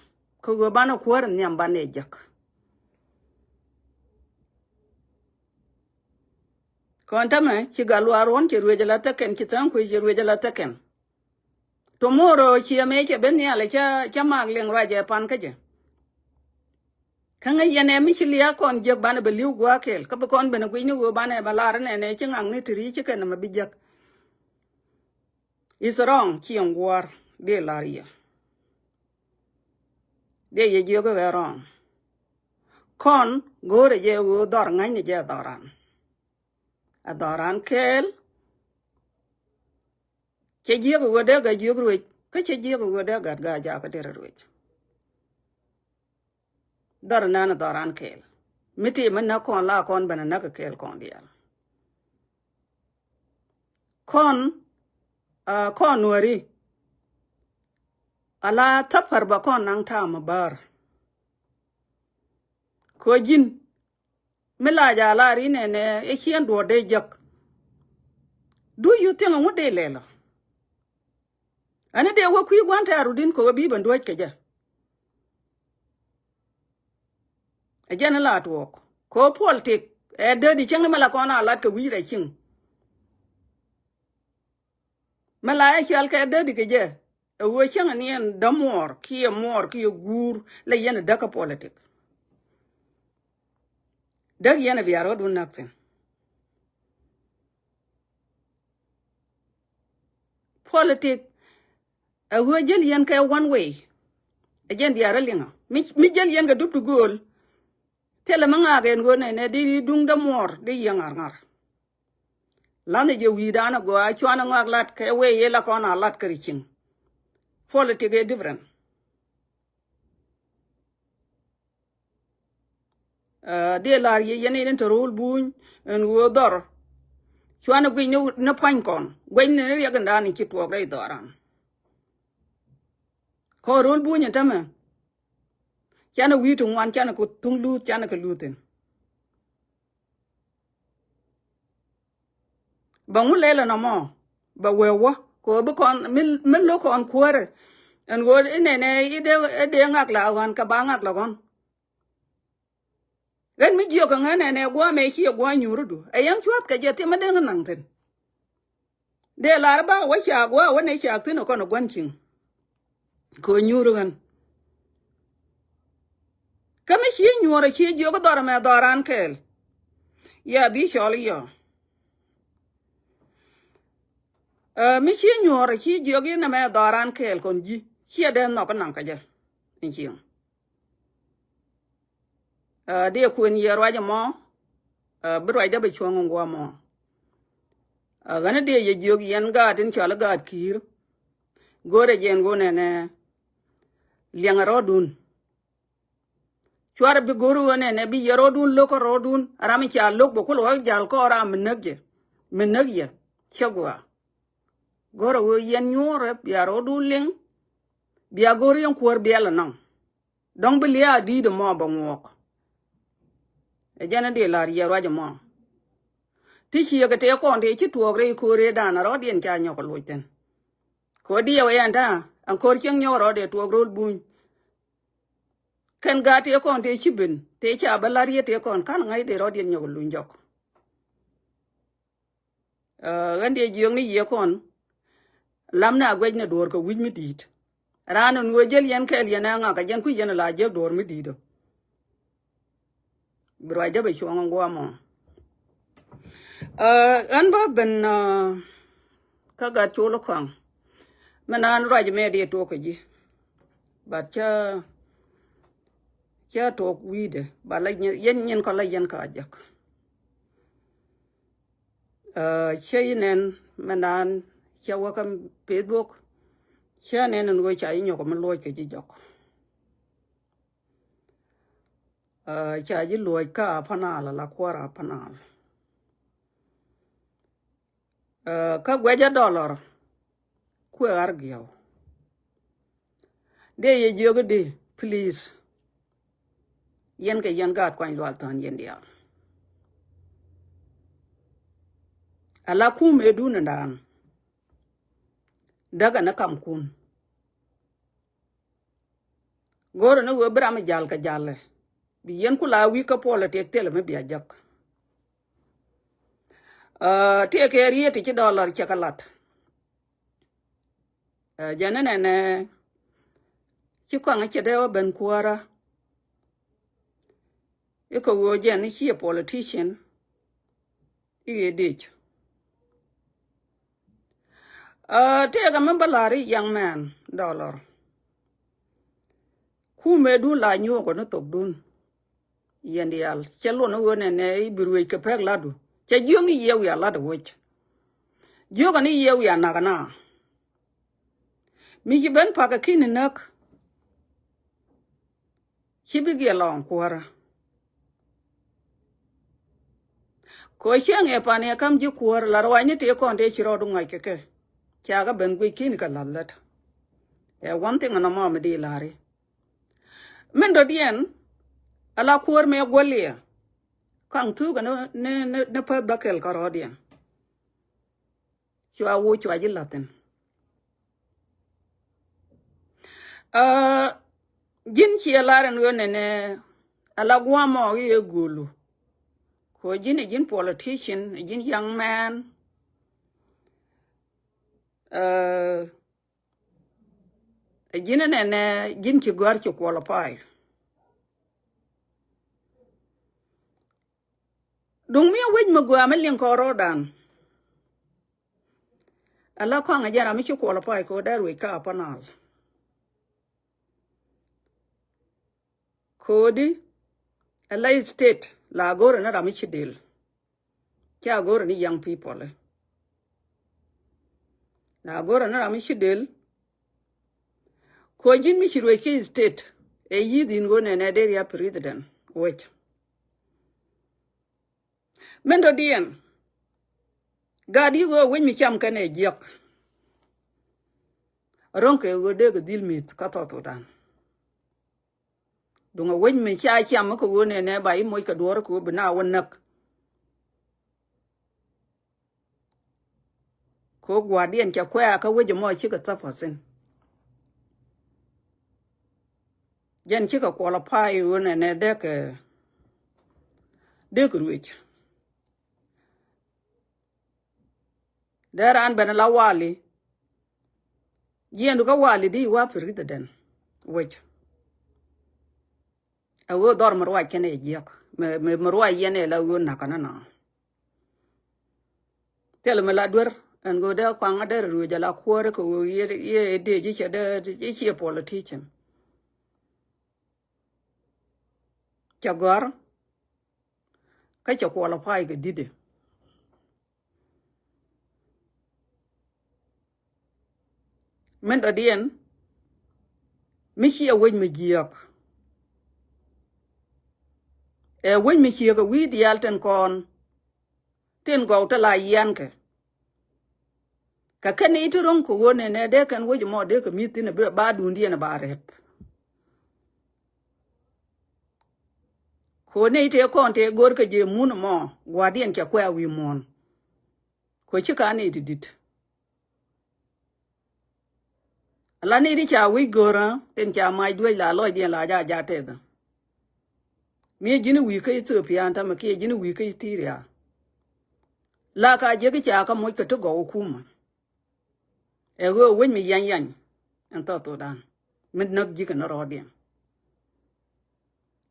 kä ɣöö banɛ kuäär nhiam banɛ jek. Kɔn tämɛ ci gat luaar ruɔ̱n ci ruëc ala thäkɛn ci tha̱a̱ŋ kui̱ ci ruëc ala thäkɛn. Tomorrow ci ɛmɛ cɛ ben nhial cä, cä mak liŋ ruac ɛ pan kä jɛ. Kä ŋäc yɛn ɛ mi ci lia̱a̱ kɔn jiäk banɛ bɛ li̱w gua̱a̱k kɛl kä bi kɔn ben ɛ guic ni ɣöö banɛ bɛ lar inɛnɛ ci ŋakni ti ri̱i̱c ci kɛn ɛmɛ bi jiäk. Is wrong ci ɛn guɔ̱ɔ̱r dee lar yɛ. Dee yɛ jiök ɛ wrong. Kɔn go̱o̱rɛ jɛ ɣöö dhɔr ŋa̱cni jɛ dhɔran. A dhɔran kɛɛl. Cɛ jiök ɛ ɣöö dee gat jiök ruëc kä cɛ jiök ɛ ɣöö dee gat gaa jakä derɛ ruëc. Dhɔr nan dhɔran kɛɛl mi ti mi näk kɔn la kɔn ben näk kɛɛl kɔn diaal. Kɔn, ah, kɔn nuäri ala thapar ba kɔn naŋ ta̱a̱ mi bäär. Kɔ ji̱n mi la ja lar inɛnɛ ɛ ciɛn duɔ̱ɔ̱r dee jek. Do you think ŋut dee lɛl ɔ? Ɛn dee wä kui̱ gua̱n tɛ̈r rut in kɛ wä bi ben duäc kɛ jɛ. Ɛ jɛn in la tuɔɔk kɛ wä politik ɛ dee di cieŋ ni mi la kɔn a lat kɛ wi̱i̱ rɛ cieŋ. Mi la ɛ cial kɛ dee di kɛ jɛ. Ɛ ɣöö cäŋ aniɛn dämuɔɔr kiɛ muɔɔr kiɛ guur lɛ yɛn däk kä politik. Däk yɛn ɛ bia rɔɔdun näk thi̱n. Politik ɛ ɣöö jäl yɛn kɛ one way. Ɛ jɛn bia rɔ liŋä mi, mi jäl yɛn kɛ dup ti gööl. Thilɛ mi ŋaak ɛn ɣöö nɛnɛ di duŋ dämuɔɔr di yiëë ŋa̱r ŋa̱r. La̱nhɛ jɛ wi̱i̱dan agɔaa cuan ŋɔak lat kɛ wee yee la kɔn a lat kä ri cieŋ. Politik ɛ different. Aa, diɛ lar yɛ yɛn in te ro̱o̱l buny ɛn ɣöö dhɔr. Cuan guic ni, ni pua̱ny kɔn guic ni riɛk in da̱a̱n in ci tuɔɔk rɛy dhɔran. Kɔn ro̱o̱l buny in tämɛ. Canɛ wi̱i̱ ti ŋuan canɛ kɛ thuŋ luth canɛ kɛ luth in. Bɛ ŋu lɛl ɛn ɔmɔ bɛ wee wä kɛ ɣöö bi kɔn mi, mi lo̱k kɔn kuäärɛ. Ɛn ɣöö inɛnɛ idee, idee ŋak la ɣɔ̱n kɛ ba ŋak la ɣɔ̱n. Ɣän mi jiök kɛ ŋän ɛnɛ gua̱a̱ mɛ ciɛ gua̱a̱ nyuuridu ɛ yɛn cua̱th kɛ jɛ thiɛ mi deŋ naŋ thi̱n. Dee lar ba wä caak wä wä nɛ caak thi̱n ɛ kɔn ɛ gua̱n cieŋ. Kɛ ɣöö nyuur ɣän. Kä mi ci nyuɔr ci jiök dhɔr mɛ dhɔran kɛɛl. Ya bi cɔl yɔ. Ɛ, mi ci nyuɔr ci jiök inɛ mɛ dhɔran kɛɛl kɔn ji̱. Ciɛ dee nhɔk naŋ kä jɛ. Ɛn cieŋ. Ɛ, diɛ kuën yɛ ruac ɛmɔ. Ɛ, bi ruacdä bi cuɔ̱ŋ in guɔ mɔ. Ɛ, ɣän diɛ yɛ jiök yɛn gaat in cɔal gaat ki̱i̱r. Go̱o̱rɛ jɛ ɛn ɣöö nɛnɛ liɛŋɛ rɔ̱dun. Cuarɛ bi go̱o̱r ɣöö nɛnɛ bi yɛ rɔ̱dun lo̱k kä rɔ̱dun ram in ca lo̱k bɛ kulɛ wä jal kɔɔr ram mi näk jɛ. Mi näk yɛ cä gua̱a̱. Go̱rɛ ɣöö yɛn nyuurɛ bia rɔɔdu liŋ. Bia go̱r yɛn kuäär biɛl ɛnɔŋ. Dɔ̱ŋ bi lia̱a̱ di̱i̱t ɛmɔ bɛ ŋuɔk. Ɛ jɛn ɛ dee la̱r yɛ ruac ɛmɔ. Ti ciëkɛ tëë kɔn tëë ci tuɔɔk rɛy ko̱r ëëdan ɛ rɔɔdiɛn ca nyɔk ɛ loc thi̱n. Kɛ ɣöö diɛw ɛ yɛn ta̱a̱ ɛn ko̱r cieŋ nyɔk ɛ rɔɔdiɛ tuɔɔk ro̱l buny. Kɛn gaat tëë kɔn tëë ci ben tëë ca bä la̱r yɛ tëë kɔn ka̱n ŋa̱c dee rɔɔdiɛn nyɔk ɛ luny jɔk. Ɣän diɛ jiökni yiëë kɔn. Lam na guɛc ni duɔ̱ɔ̱r kɛ wi̱c mi di̱i̱t. Raan in ɣöö jäl yɛn kɛɛl yɛn ɛ ŋak kɛ jɛn kui̱ yɛn la jäl duɔ̱ɔ̱r mi di̱i̱t ɔ. Bi ruacdä bɛ cuɔ̱ŋ in gua̱a̱mɔ. Ɣän bä ben kä gat col kɔaŋ. Mi naan ruac mɛ diɛ tuɔk kɛ ji̱. But cä cä tuɔk wi̱i̱dɛ ba la yɛn nyin kɔ la yɛn ka jek. Cä yi nɛn mɛ naan cä wä kä Facebook. Cä nɛn in ɣöö ca yi nyɔk mi luɔc kɛ ji̱ jɔk. Ca ji̱ luɔc kä a panal ala kuɔr a panal. Kä guɛcä dollar kuɛ ɣar giɛw. Dee yɛ jiök di please. Yɛn kɛ yɛn gaat kuany lual tha̱a̱n yɛn diaal. Ala kum ëë duunɛ daan. Däkɛ ni kamkun. Go̱o̱rä ni ɣöö bi ram mi jal kɛ jalɛ bi yɛn ku la wi̱i̱ kä puɔl ɛ tiɛk thilɛ mi bia jäk. Tiɛk kɛ riet ti ci dollar cɛ kɛ lat. Jɛn ni nɛnɛ ci kɔaŋ cɛ dee wä ben kuäärä. Ikɛ ɣöö jɛn ni ci ɛ politician. I̱ ɣee dec. Tëëkɛ mi bä la̱r i̱ young man dollar. Kumɛ dun la nyuɔk ɔ ni thokdun. Yɛn diaal cɛ luɔn i̱ ɣöö nɛnɛ i̱ bi ruëc kɛ pɛk latdu cɛ jiöŋ i̱ yiëë wiaa lat ɛ wec. Jiökɛ ni yiëë wiaa nak ɛna. Mi ci ben pakä ki̱n i̱ näk. Ci bi giɛ lɔŋ kuäärä. Kɛ ɣöö cieŋ ëë pan ëë ka̱m ji̱ kuäär la ruacni tëë kɔn tëë ci rɔɔdu ŋa̱c kɛ kɛ. Ca kɛ ben guic ki̱n kɛ la̱th lät. Ɛ one thing ɛn ɛmɔ mi di la̱ri. Min dɔ̱diɛn ala kuäär mëë guäliɛ. Kaŋ thuukɛ ni, ni, ni, ni päth bäkɛl kärɔɔdiɛn. Cua woc cua ji̱ la̱thin. Ji̱n ciɛ lar ɛn ɣöö nɛnɛ ala gua̱a̱mɔ i̱ ɛ go̱o̱lu. Kɛ ɣöö ji̱n ɛ ji̱n politician, ɛ ji̱n young man. Ɛ ji̱n ɛ nɛnɛ ji̱n ci gɔ̱a̱r ci qualify. Duŋ mi wec mi gua̱a̱ mi liŋ kɔn ro̱o̱dan. Ala kɔaŋ a jɛn ram mi ci qualify kɛ ɣöö dee ruëc kä a panal. Kodi ala state la go̱rɛ ni ram mi ci del. Ca go̱rɛ ni young people. La go̱rɛ ni ram mi ci del. Kodi ji̱n mi ci ruëc kä state ɛ yi̱th in ɣöö nɛnɛ dee riap president wec. Min dɔ̱diɛn. Gat i̱ ɣöö wec mi cam kɛn ɛ jiäk. Ro̱ŋ kɛ ɣöö dee kɛ dhil mi̱th kä South Sudan. Duŋ ɛ wec mi ca cam mi kɛ ɣöö nɛnɛ ba i̱ moc kɛ duɔ̱ɔ̱r kɛ ɣöö bi na wä näk. Kɛ ɣöö gua̱a̱rdiɛn cɛ kuɛ̈ɛ̈ kä wec ɛmɔ cikɛ thäpä thi̱n. Jɛn cikɛ qualify ɣöö nɛnɛ dee kɛ dee kɛ ruëc. Dee raan ben la wali. Jiɛndu kä wali di wa president wec. A ɣöö dhɔr mi ruac kɛn ɛ jiäk mi, mi, mi ruac yɛn ɛ la ɣöö nakä nana. Thilɛ mi la duer ɛn ɣöö dee kuaŋ a dee rɛ ruëc a la kuäärä kɛ ɣöö yɛ, yɛ dee ji̱ cɛ dee ji̱ ciɛ politician. Cɛ gɔ̱a̱r. Kä cɛ qualify kɛ di̱tdɛ. Min dɔ̱diɛn mi ciɛ wec mi jiääk. Ɛ wec mi ciek ɛ wi̱i̱ diaal tin kɔn tin gɔw te la yiankɛ. Kɛ kɛn i̱ ti ro̱ŋ kɛ ɣöö nɛnɛ dee kɛn wec mɔ dee kɛ mi̱th thi̱n ɛ ba duundiɛn ɛ ba rɛp. Kɛ ɣöö nɛy tëë kɔn tëë go̱o̱r kɛ jëë mun ɛmɔ gua̱a̱rdiɛn cɛ kuɛ a wi̱i̱ muɔ̱ɔ̱n. Kɛ ɣöö ci ka nɛy ti di̱t. Ala nɛy ti ca wi̱c go̱o̱rä tin ca mac duec la lɔcdiɛn la ja ja tɛth. Mi ji̱n wi̱i̱ kä Ethiopia ɛn tämɛ kiɛ ji̱n wi̱i̱ kä Eritrea. La ka jiäk ca kä moc kɛ ti gɔw kumä. Ɛ ɣöö wec mi yany yany ɛn South Sudan mi näk ji̱ kɛn rɔɔdiɛn.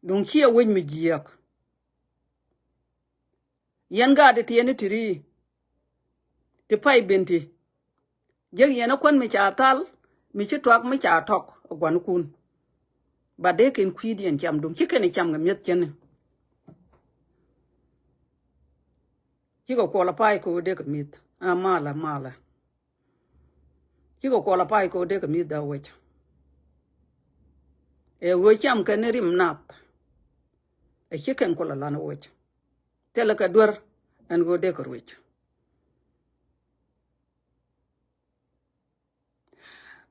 Duŋ ciɛ wec mi jiääk. Yɛn gaat ti tiɛɛni ti ri ti pay ben ti. Jek yɛn ɛ kuän mi ca thal mi ci tuak mi ca tɔk ɛ gua̱nkun. Ba dee kɛn kui̱diɛn cam duŋ ci kɛn cam kɛ mi̱eth cäni. Cikɛ qualify kɛ ɣöö dee kɛ mi̱th a malä malä. Cikɛ qualify kɛ ɣöö dee kɛ mi̱th da wec. Ɛ ɣöö cam kɛn rim nath. Ɛ ci kɛn kulɛ lan wec. Thilɛ kɛ duer ɛn ɣöö dee kɛ ruec.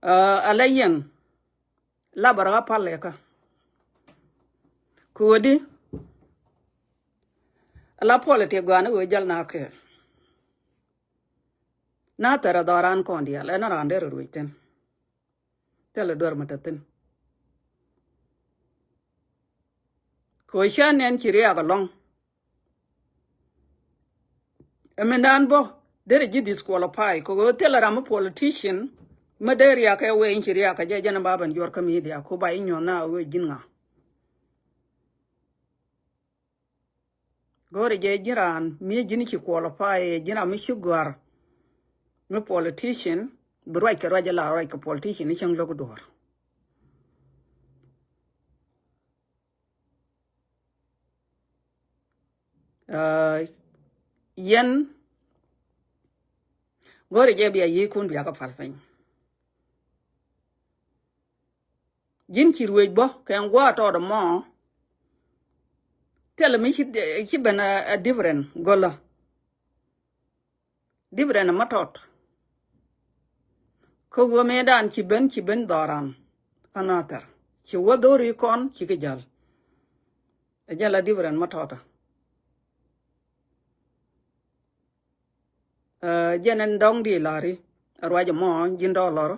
Ɛ, ala yɛn la bä rɔ pal lɛkä. Ko̱di ala politik gɔaa ni ɣöö jäl na kɛɛl. Na thɛrɛ dhɔran kɔn diaal ɛn raan derɛ ruec thi̱n. Thilɛ duer mi te thi̱n. Kɛ ɣöö cä nɛn ci riaak ɛlɔ̱ŋ. Ɛ mindan bä derɛ ji̱ disqualify kɛ ɣöö thilɛ ram mi politician mi dee riaak kɛ wee in ci riaak kɛ jɛ jɛn ba ben juɔr kä media ku ba i̱ nyuɔ̱th na ɣöö ji̱n ŋa. Go̱o̱rɛ jɛ ji̱n raan mi ji̱n ci qualify ɛ ji̱n ram mi ci gɔ̱a̱r mi politician bi ruac kɛ ruac ala ruac kɛ politician i̱ cäŋ lo̱k duɔ̱ɔ̱r. Aa, yɛn go̱o̱rɛ jɛ bia yiëëkun bia kä pal piny. Ji̱n ci ruëëc bä kɛ ɛn gua̱a̱ tɔɔt ɛmɔ. Thilɛ mi ci, ci ben a, a different gölä. Different ɛmɛ tɔt. Kä ɣöö mëëdan ci ben, ci ben dhɔran. Anathɛr ci wä dho̱ri kɔn ci kɛ jäl. Ɛ jɛn la different mɛ tɔtɔ. Ɛ jɛn ɛn dɔŋ di la̱ri. Ɛ ruac ɛmɔ ji̱n dɔɔk lɔr.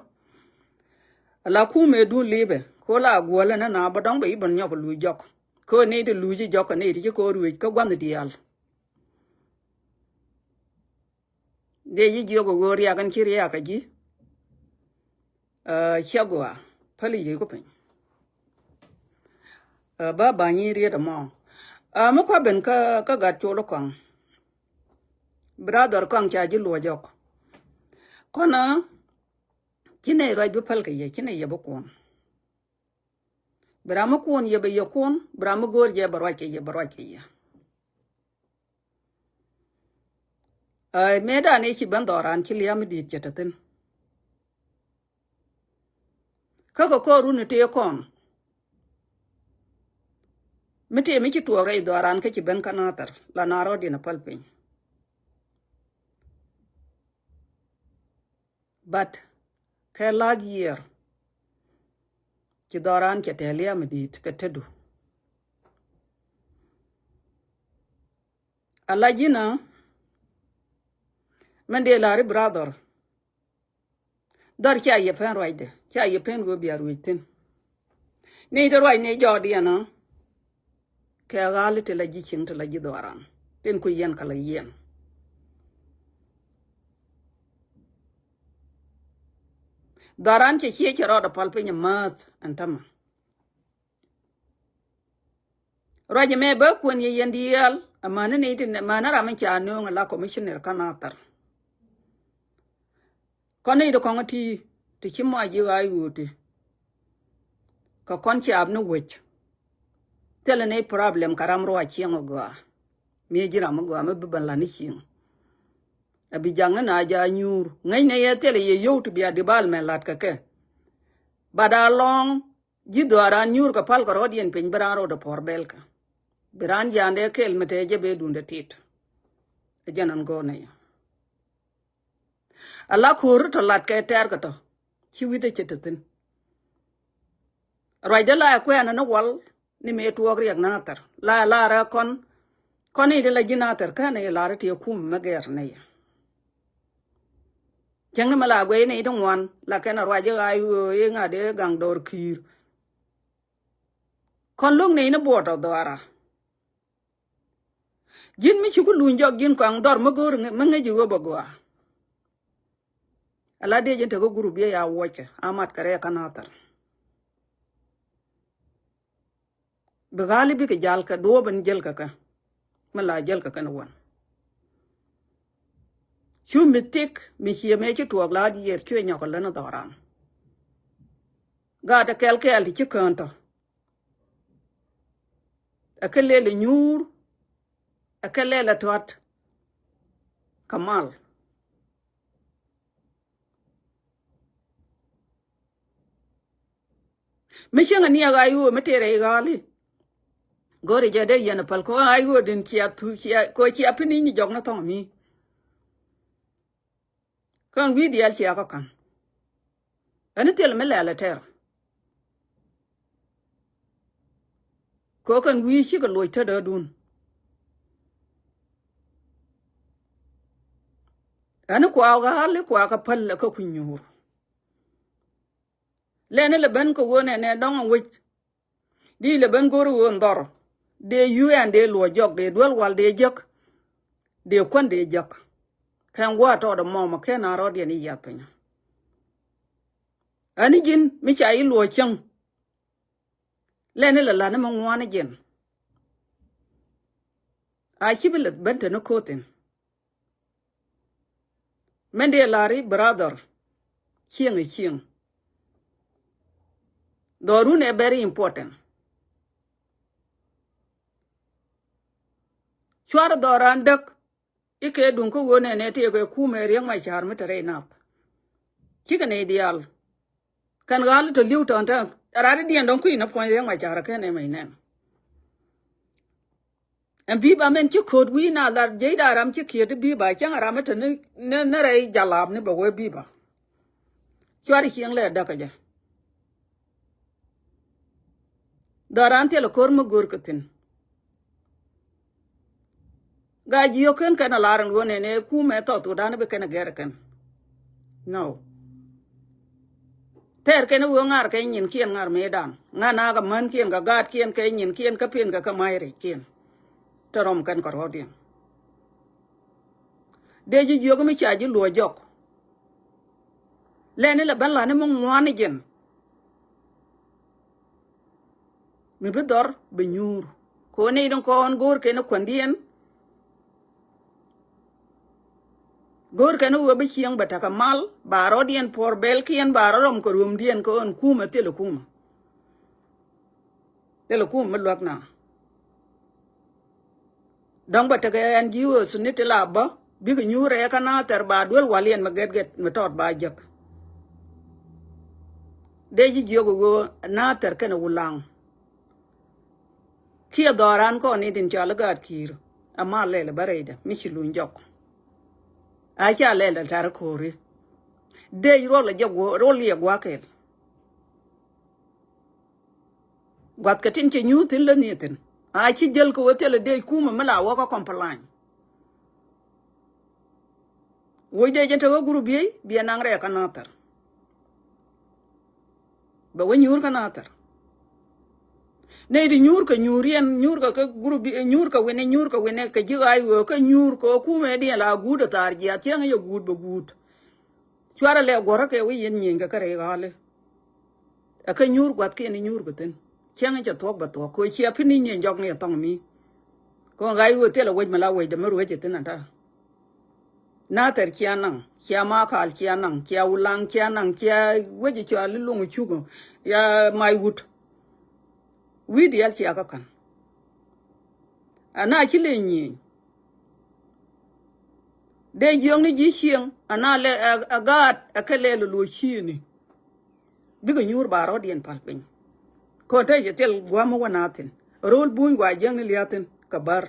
Ala kumɛ dun li̱bɛ ko la guɔlɛ nɛ na bä dɔŋ bɛ i̱ ben nyɔk luc jɔk. Ko ni ti luc jɔk ni ti ci ko ruec kä gua̱nh diaal. Dee ji̱ jiök ɛ ɣöö riak ɛn ci riak ɛ ji̱. Ɛ, ciɛ gɔaa päli yiëëku piny. Ɛ, bä ba̱ny i̱ riet ɛmɔ. Ɛ, mi kua ben kä, kä gat col kɔaŋ. Brother kɔaŋ ca ji̱ luɔc jɔk. Kɔnä ci nɛy ruac bi päl kɛ yɛ, ci nɛy yɛ bi kuɔn. Bi ram mi kuɔn yɛ bɛ yɛ kuɔn, bi ram mi go̱o̱r jɛ bɛ ruac kɛ yɛ, bɛ ruac kɛ yɛ. Ɛ, mëëdan ëë ci ben dhɔran ci liam mi di̱i̱t cɛ te thi̱n. Kä kɛ kɔɔr run tëë kɔn. Mi tëë mi ci tuɔɔk rɛy dhɔran kä ci ben kä nathɛr la na rɔɔdiɛn a päl piny. But kɛ last year ci dhɔran cɛ tɛ̈ liam mi di̱i̱t kɛ tetdu. Ala ji̱n ɛ min dee la̱ri brother. Dhɔr cia yɛ pen ruacdɛ, cia yɛ pen ɣöö bia ruec thi̱n. Ni te ruac ni jɔɔdiɛn ɛ kɛ ɣa̱l ti la ji̱ cieŋ ti la ji̱ dhɔran tin ku yɛn kɛ la yɛn. Dhɔran cɛ ciec cɛ rɔɔdɛ pal piny ɛ määth ɛn tämɛ. Ruac ɛmɛ bä kuɛn yɛ yɛn diaal amäni ni ti amäni ram mi ca nööŋ ala commissioner kä nathɛr. Kɔn ni ti kɔŋ ti ti ci mɔ a ji̱ ɣaac ɣööti. Kɛ kɔn caap ni wec. Thilɛ ni problem kɛ ram ruac cieŋ ɛ gɔaa. Mi ji̱ ram mi gɔaa mi bi ben la̱t ni cieŋ. A bi jaŋni na ja nyuur ŋäcnɛ yɛ thilɛ yɛ yio̱w ti bia development la̱t kɛ kɛ. But a lɔŋ ji̱ dhɔaaran nyuur kɛ pal kɛ rɔɔdiɛn piny bi raan rɔɔdɛ puɔ̱r bɛlkɛ. Bi raan jaandɛ kɛl mi tɛɛ jɛ bee duundɛ tit. Ɛ jɛn ɛn go̱o̱r nɛy. Ala ko̱r tɔ lat kɛ tɛɛr kɛ tɔ. Ci wi̱cdɛ ci te thi̱n. Ruacdä la ɛ kuɛɛnä ni wal ni mëë tuɔɔk riɛk Nathɛr. La ɛ lar ɛ kɔn, kɔn i̱ ti la ji̱ Nathɛr kɛn i̱ lar i̱ ti ɛ kum mi gɛr nɛy. Cäŋ ni mi la guɛy nɛy ti ŋuan la kɛn a ruac i̱ ɣa̱c ɣöö i̱ ŋa̱t i̱ gaŋ dɔɔr ki̱i̱r. Kɔn lo̱k nɛy ni buɔɔt ɔ dhɔaara. Ji̱n mi ci ku luny jɔk ji̱n kɔaŋ dhɔr mi go̱o̱r mi ŋäc i̱ ɣöö bɛ gɔaa. Ala diec in te kä gurup yɛ ya wuɔckɛ a mat kɛ rɛɛk kä Nathɛr. Bi ɣa̱li bikɛ jal kɛ duɔ̱ɔ̱p in jäl kɛ kɛ. Mi la jäl kɛ kɛn wän. Cu mi thik mi cië mëë ci tuɔɔk la diɛɛr cuɛ nyɔk kɛ län dhɔran. Gaat ɛ kɛl kɛɛl ti ci kään tɔ. Ɛ kɛ lɛl ɛ nyuur. Ɛ kɛ lɛl ɛ tɔt. Kɛ mal. Mi cieŋ ɛ niɛk a i̱ ɣöö mi tëërɛ i̱ ɣa̱a̱li. Go̱o̱ri jɛ dee yɛn ɛ päl kɛ ɣöö a i̱ ɣöö din cia thu cia kɛ ɣöö cia pi̱n i̱ ni jɔk ni thɔŋ mi. Kän wi̱i̱ diaal cia kä ka̱n. Ɛn i̱ thil mi lɛl ɛ tɛr. Kɛ ɣöö kɛn wi̱i̱ cikɛ loc tetdädun. Ɛn i̱ kua ɣa̱a̱li kua kä päl ɛ kä kui̱ nyuur. Lɛn ilɛ ben kɛ ɣöö nɛnɛ dɔ̱ŋ ɛn wec. Di ilɛ ben go̱r ɣöö ɛn dhɔr. Dee yuɛ ɛn dee luɔc jɔk dee duel wal dee jek. Dee kuän dee jek. Kɛn gua̱a̱ tɔɔt ɛmɔ mɔ kɛn a rɔ̱diɛn i̱ yiath piny. Ɛn i̱ ji̱n mi ca i̱ luɔc cäŋ. Lɛn ilɛ la̱t ni mi ŋuan i̱ jiɛn. A ci bi lät ben te ni ko̱thin. Mɛn dee lar i̱ brother. Cieŋ i̱ cieŋ. Dhɔrun ɛ very important. Cuarɛ dhɔran däk. I̱ kɛ duŋ kä ɣöö nɛnɛ tëëkɛ kumɛ Riek Machar mi te rɛy nath. Cikɛ nɛy diaal. Kɛn ɣa̱l tɔ li̱w tɔ̱n tɛn ɛ rat i̱ diɛn dɔ̱ŋ kui̱ nä puɔ̱ny Riek Machar kɛn ɛmɛ inɛn. Ɛn bi̱i̱ ba mɛn ci ko̱o̱t wi̱i̱ na lar jiey da ram ci kiet i̱ bi̱i̱ ba cäŋ ram i̱ te ni ni rɛy jalap ni bɛ wee bi̱i̱ ba. Cuari cieŋ lɛ däkä jɛ. Dhɔran thilɛ ko̱r mi go̱o̱r kɛ thi̱n. Gaa jiök ken kɛn a lar ɛn ɣöö nɛnɛ kumɛ South Sudan bi kɛn a gɛr kɛn. No. Tɛɛr kɛn ɣöö ŋa̱r kɛ nyinkiɛn ŋa̱r mëëdan ŋa̱r nakä mänkiɛn kɛ gaatkiɛn kɛ nyinkiɛn kä piɛn kɛ kä ma̱c rɛckiɛn. Te rɔm kɛn kɛ rɔ̱diɛn. Dee ji̱ jiök mi ca ji̱ luɔ̱c jɔk. Lɛni lɛ ben la̱ni mi ŋuan ni jɛn. Mi bi dhɔr bi nyuur. Kɛ ɣöö nɛy tin kɔn go̱o̱r kɛn kuändiɛn. Go̱o̱r kɛn ɣöö bi cieŋ bɛ tekɛ mal ba rɔ̱diɛn puɔ̱r bɛlkiɛn ba rɔ̱ rɔm kɛ ruɔ̱mdiɛn kɛ ɣöö ɛn kumɛ thilɛ kumɛ. Thilɛ kumɛ mi luäk na. Dɔ̱ŋ bɛ tekɛ ɛn ji̱ ɣöö thuni ti la bä bikɛ nyuur rɛɛ kä na thɛr ba duel waliɛn mi gɛt gɛt mi tɔt ba jek. Dee ji̱ jiök ɣöö na thɛr kɛnɛ wulaŋ. Kiɛ dhɔran kɔn ni tin cɔal i̱ gaat ki̱i̱r. Ama lɛl bä rɛydɛ mi ci luny jɔk. A ca lɛl ɛ tar ko̱ri. Dee ruɔl ɛ jɛ guɔ ruɔl yɛ gua̱a̱kɛl. Gua̱thkɛ tin cɛ nyuuth thi̱n lä nhieth thi̱n a ci jäl kɛ wee thilɛ dee kumɛ mi la wä kä complain. Woc dee jɛ te wä gurup yiey biɛ naŋ rɛɛ kä nathɛr. Bɛ wä nyuur kä nathɛr. Nɛy ti nyuur kɛ nyuur yɛn nyuur kɛ kä gurup nyuur kɛ wi̱ni nyuur kɛ wi̱ni kɛ ji̱ ɣaac wee kä nyuur kɛ wä kumɛ diɛn la guut ɛ thaar jiath cieŋ yɛ guut bɛ guut. Cuarɛ lɛ guɔ̱rä kɛ wi̱i̱ yɛn nyieny kɛ kärɛ i̱ ɣa̱li. Ɛ kä nyuur gua̱thkiɛn i̱ nyuur kɛ thi̱n. Cäŋ i̱ cɛ thuɔ̱k bɛ thuɔ̱k kɛ cia pi̱n i̱ nyieny jɔk ni ɛ thɔŋ mi. Kɔn ɣa̱c wee thilɛ wec mi la wecdɛ mi ruec i̱ thi̱n ata. Nathɛr cia naŋ cia makal cia naŋ cia wulaŋ cia naŋ cia wec i̱ cɔal i̱ luŋ i̱ cuk i̱ ya mac wut. Wi̱i̱ diaal cia kä ka̱n. Ana ci leny nyieny. Dee jiɔkni ji̱ cieŋ ana lɛ ɛ gaat ɛ kɛ lɛl luɔ̱c ciëëni. Bikɛ nyuur ba rɔ̱diɛn pal piny. Kɔn te cɛ thil gua̱a̱m mi wä na thi̱n ro̱l buny gua jiäkni lia̱thi̱n kɛ bär.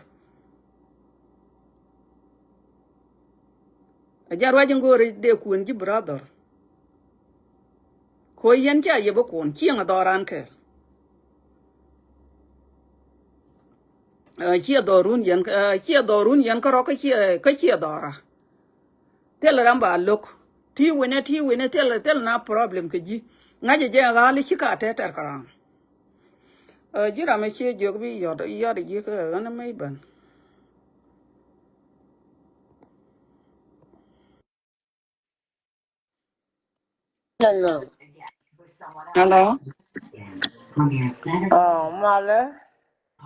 A jɛn ruac in go̱o̱ri dee kuën ji̱ brother. Ko yɛn cia yɛ bä kuɔn cieŋ a dhɔran kɛɛl. Ɛ, ciɛ dhɔrun yɛn, ɛ, ciɛ dhɔrun yɛn kärɔ̱ kä ciɛ, kä ciɛ dhɔra. Thil ram ba lo̱k. Ti winɛ, ti winɛ, thil, thil na problem kɛ ji̱. Ŋa̱cɛ jɛ ɣa̱l i̱ ci ka tɛtɛr käraŋ. Ɛ, ji̱ ram ɛ ciɛ jiök bi yɔt, yɔt ji̱ kä ɣän ɛ mec ben. Hello. Oh, malɛ.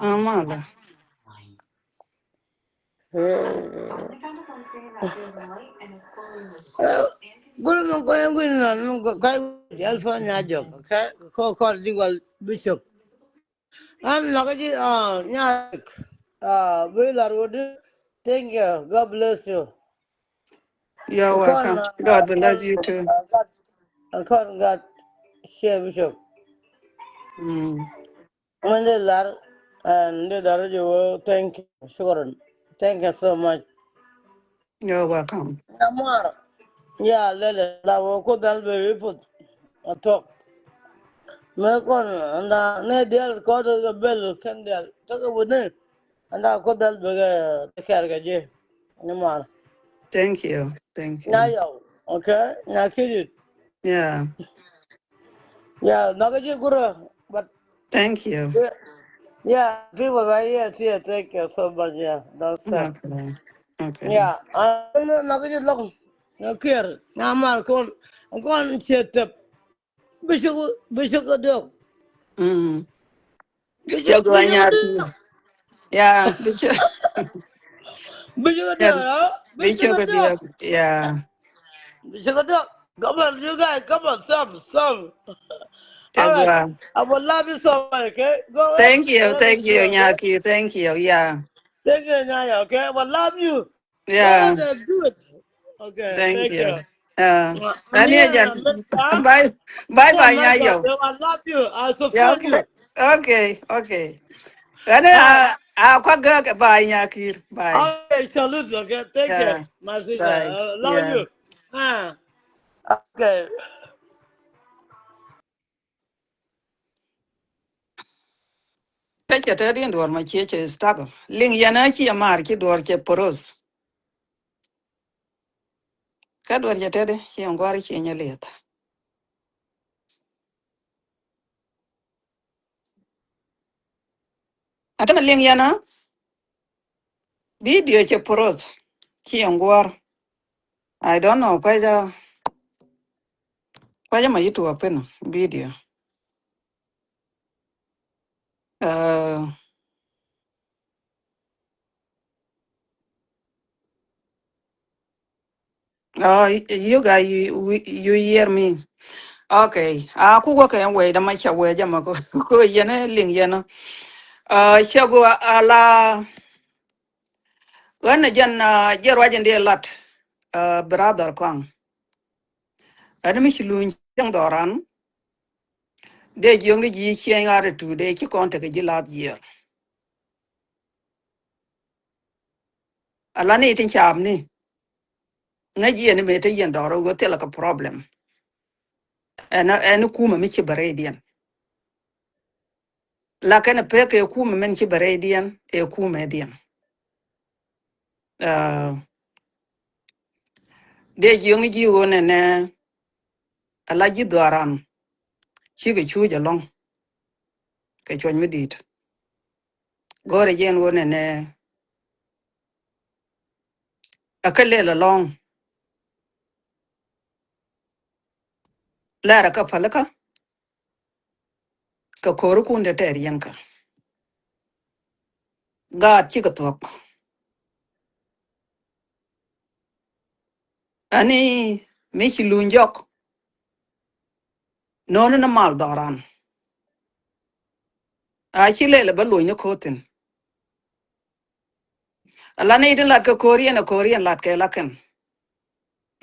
Ah, malɛ. Gul mi kɔn gul nɔn mi kɔn jal fɔ nya jɔk. Okay. Kɔ kɔr di wal bishop. An lɔk ji̱, ah, Nyarik. Ah, bi lar wudi. Thank you. God bless you. You're welcome. God bless you too. Kɔn gat share bishop. Mm. Ŋun di lar, and di lar ji̱ wä, thank you. Shukran. Thank you so much. You're welcome. Namar. Ya lele la wä ku dal bɛ wi put. A tok. Mɛ kɔn anda ne dial kɔn bel kɛn dial. Tek wä ne. Anda ku dal bɛ kɛ kɛr kɛ ji̱. Namar. Thank you. Thank you. Nya yau. Okay. Nya kidit. Yeah. Yeah, nɔk ji̱ gurä, but thank you. Yeah, yeah, people are here, here, thank you so much, yeah, that's right. Okay. Okay. Yeah, nɔk ji̱ lɔk, nɔk kiɛr, nyamal kɔn, kɔn ciɛ tɛp. Bishop, bishop diɔk. Mm. Bishop, Bishop Bishop Daniel. Yeah, Bishop. Bishop Daniel, huh? Bishop Daniel. Yeah. Bishop Daniel. Come on, you guys, come on, some, some. All right. I will love you so much, okay? Go ahead. Thank you, thank you, Nyaki. Thank you, yeah. Thank you, Nyaki, okay? I will love you. Yeah. Go ahead and do it. Okay, thank you. Thank you. Uh, Mania, Mania, bye, bye, bye, Nyayo. I love you. I support you. Okay, okay. Ane a, a kwa ga bye, Nyakir. Bye. Okay, salute, okay. Thank you, my sister. Bye. I love you. Ah. Okay. Kä cɛ tɛt in duɔ̱ɔ̱r ma cie cɛ struggle. Liŋ yɛn a cie maar ci duɔ̱ɔ̱r cɛ poros. Kä duɔ̱ɔ̱r cɛ tɛt in ci in gua̱r ci nyɛ lieth. A tämɛ liŋ yɛn a video cɛ poros ci in gua̱r. I don't know kuecä, kuecä ma yi tuɔɔk thin video. Uh, oh, you guys, you, you hear me? Okay. A kukɛ kɛ wee dama ca wee jama ko, ko yɛn liŋ yɛn. Uh, cɛ go ala. Ɣän ɛ jɛn, uh, jɛ ruac in dee lat, uh, brother Kɔaŋ. Ɛn mi ci luny cieŋ dhɔran. Dee jiöŋ ni ji̱ cieŋ ɣaar ɛ tuut dee ci kɔn tekɛ ji̱ last year. Ala ni tin caam ni. Ŋäc yɛn mëë te yɛn dɔɔr ɣöö thilɛ kɛ problem. Ɛn, ɛn kumɛ mi ci bɛ rɛydiɛn. Lakin ɛ pek ɛ kumɛ min ci bɛ rɛydiɛn, ɛ kumɛ diɛn. Uh, dee jiöŋ ji̱ ɣöö nɛnɛ ala ji̱ dhɔaran cikɛ cuuc ɛlɔ̱ŋ kɛ cuɔ̱ny mi di̱i̱t. Go̱o̱rɛ jɛn ɣöö nɛnɛ a kä lɛl ɛlɔ̱ŋ. Lɛr a kä pälikä. Kɛ ko̱ri kun te tɛɛr yɛn kä gaat cikɛ thuɔ̱k. Ani mi ci luny jɔk. No̱o̱ni ni mal dhɔran. A ci lɛl ɛ bä luny ni ko̱thin. Ala ni tin lat kɛ ko̱r yɛn ɛ ko̱r yɛn lat kɛ la kɛn.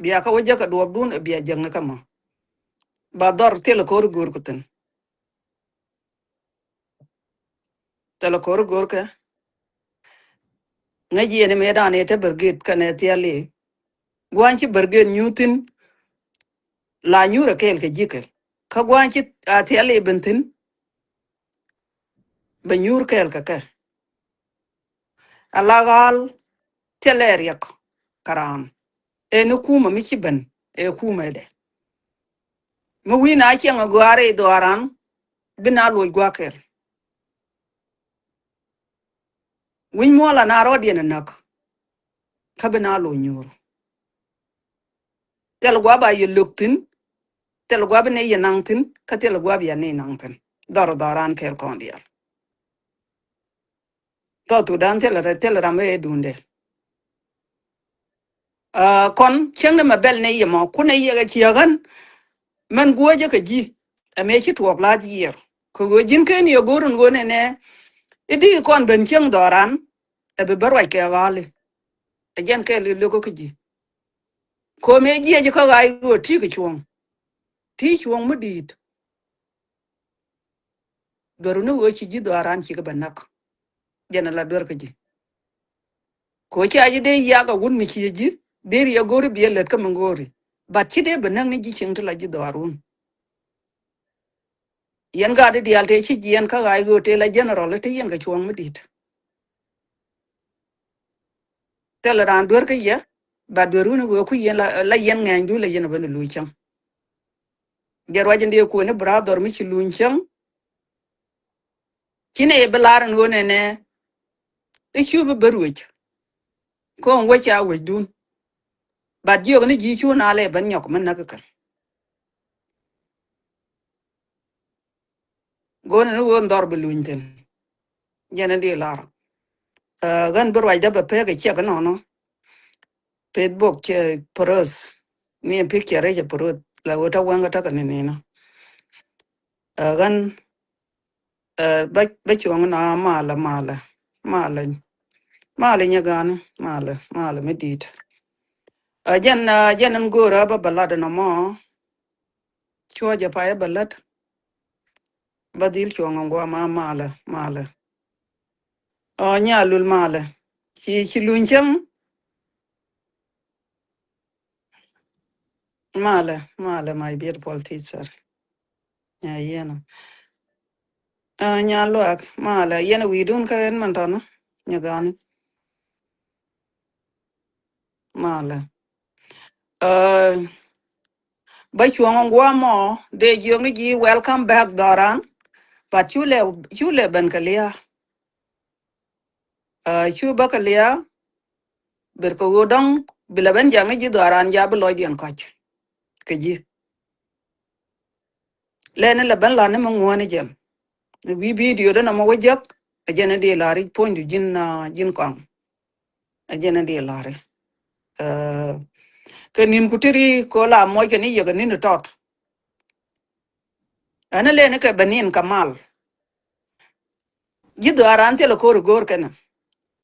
Bia kä wä jäk kɛ duɔɔpdun ɛ bia jäk ni kä mɔ. Ba dhɔr thilɛ ko̱r go̱o̱r kɛ thin. Thilɛ ko̱r go̱o̱r kɛ. Ŋäc yɛn mëë dan ɛ te bär git kɛnɛ thiali. Gua̱a̱ny ci bärgen nyuur thi̱n, la nyuur ɛ kɛɛl kɛ ji̱ kɛ. Kä gua̱a̱ny ci a thiɛl i̱ ben thi̱n, bɛ nyuur kɛɛl kɛ kɛ. Ala ɣa̱a̱l thilɛ riɛk kɛ raan. Ɛn i̱ kumɛ mi ci ben ɛ kumɛ dɛ. Mi wi̱i̱ na ciɛŋ ɛ gɔaa rɛy dhɔaaran, bi na loc gua̱a̱k kɛl. Wi̱ny muɔl ana rɔɔdiɛn ɛ näk, kä bi na loc nyuur. Thil gua̱a̱ ba yɛ lök thi̱n, thil gua̱a̱ bi nɛy yɛ naŋ thi̱n, kä thil gua̱a̱ bi yɛ nɛy naŋ thi̱n. Dhɔr dhɔran kɛl kɔn diaal. Thɔ thudan thil rɛ thil ram ɛ duundɛ. Aa, kɔn cäŋ ni mɛ bɛl nɛy yɛ mɔ, kun ɛ yɛ kɛ ciɛ ɣän. Mɛn guɔ̱ɔ̱cä kɛ ji̱, ɛ mëë ci tuɔɔk la̱a̱c yiɛr. Kɛ ɣöö ji̱n ken yɛ go̱o̱r in ɣöö nɛnɛ, i̱di kɔn ben cäŋ dhɔran, ɛ bi bä ruac kɛ ɣa̱a̱li. Ɛ jɛn kɛɛl i̱ lök kä ji̱. Ko̱mɛ jiɛc kä ɣaac ɣöö ti̱i̱ kɛ cuɔ̱ɔ̱ŋ. Ti̱i̱ cuɔ̱ɔ̱ŋ mi di̱i̱t. Duer wuni ɣöö ci ji̱ dhɔaaran cikɛ bɛ näk. Jɛn ala duer kä ji̱. Ko̱ ca ji̱ dee yak a wut mi ci ji̱, dee riɛ go̱ri biɛ lät kä mi go̱ri. But ci dee bɛ näk ni ji̱ cieŋ ti la ji̱ dhɔaarun. Yɛn gaat di diaal tëë ci jiɛn kä ɣaac ɣöö tëë la general ti yɛn kɛ cuɔ̱ɔ̱ŋ mi di̱i̱t. Thilɛ raan duer kä yɛ, ba duer wun ɣöö ku yɛn la, la yɛn ŋɛɛnydu la yɛn a ben luuc cäŋ. Jɛ ruac in dee kuëni brother mi ci luuny cäŋ. Ci nɛ yɛ bi lar in ɣöö nɛnɛ, i̱ cu bi ben ruec. Ko̱o̱ŋ wec ca wecdun. But jiök ni ji̱ cu na lɛ ben nyɔk mi näk kɛ. Go̱o̱n ni ɣöö dhɔr bi luny thi̱n. Jɛn in di lar. Aa, ɣän bi ruacdä bɛ pek ɛ ciɛk inɔnɔ. Facebook cɛ päröth. Ni picture cɛ päröth. La ɣöö tä wäŋ kä tä kɛ ni ninɔ. Aa, ɣän, aa, bä, bä cuɔ̱ŋ na malɛ, malɛ. Malɛ. Malɛ nyɛ gani. Malɛ. Malɛ mi di̱i̱t. Aa, jɛn, aa, jɛn in go̱o̱rä bä bä lat inɔ mɔ. Cuɔ jɛ payä bä lät. Bä dhil cuɔ̱ŋ ŋuam ma malɛ, malɛ. Ɔ, Nyalul malɛ. Ci, ci luny cäŋ. Malɛ, malɛ, my beautiful teacher. Nya yɛn. Ɔ, Nyaluak malɛ. Yɛn wi̱i̱dun kä ɛn mɛn tɔnä. Nya gani. Malɛ. Ɔ, bä cuɔ̱ŋ ŋuam mɔ, dee jiök ni ji̱ welcome back dhɔran. But cu lɛ, cu lɛ ben kɛ lia̱a̱. Aa, cu bä kɛ lia̱a̱, ber kɛ ɣöö dɔ̱ŋ, bi lɛ ben ja̱ŋ ni ji̱ dhɔran ja̱ bi lɔcdiɛn kɔ̱c. Kɛ ji̱. Lɛni lɛ ben la̱t ni mi ŋuäni jɛn. Wi̱i̱ video dee nɔmɔ wä jek, ɛ jɛn in dee la̱r i̱ puɔ̱nydu ji̱n, aa, ji̱n kɔaŋ. Ɛ jɛn in dee la̱ri. Aa, kɛ ni̱n ku tiri kɛ la muɔc kɛ ni yɛ kɛ ni̱n tɔt. Ɛn lɛni kɛ bɛ ni̱n kɛ mal. Ji̱ dhɔaran thilɛ ko̱r i̱ go̱o̱r kɛnɛ.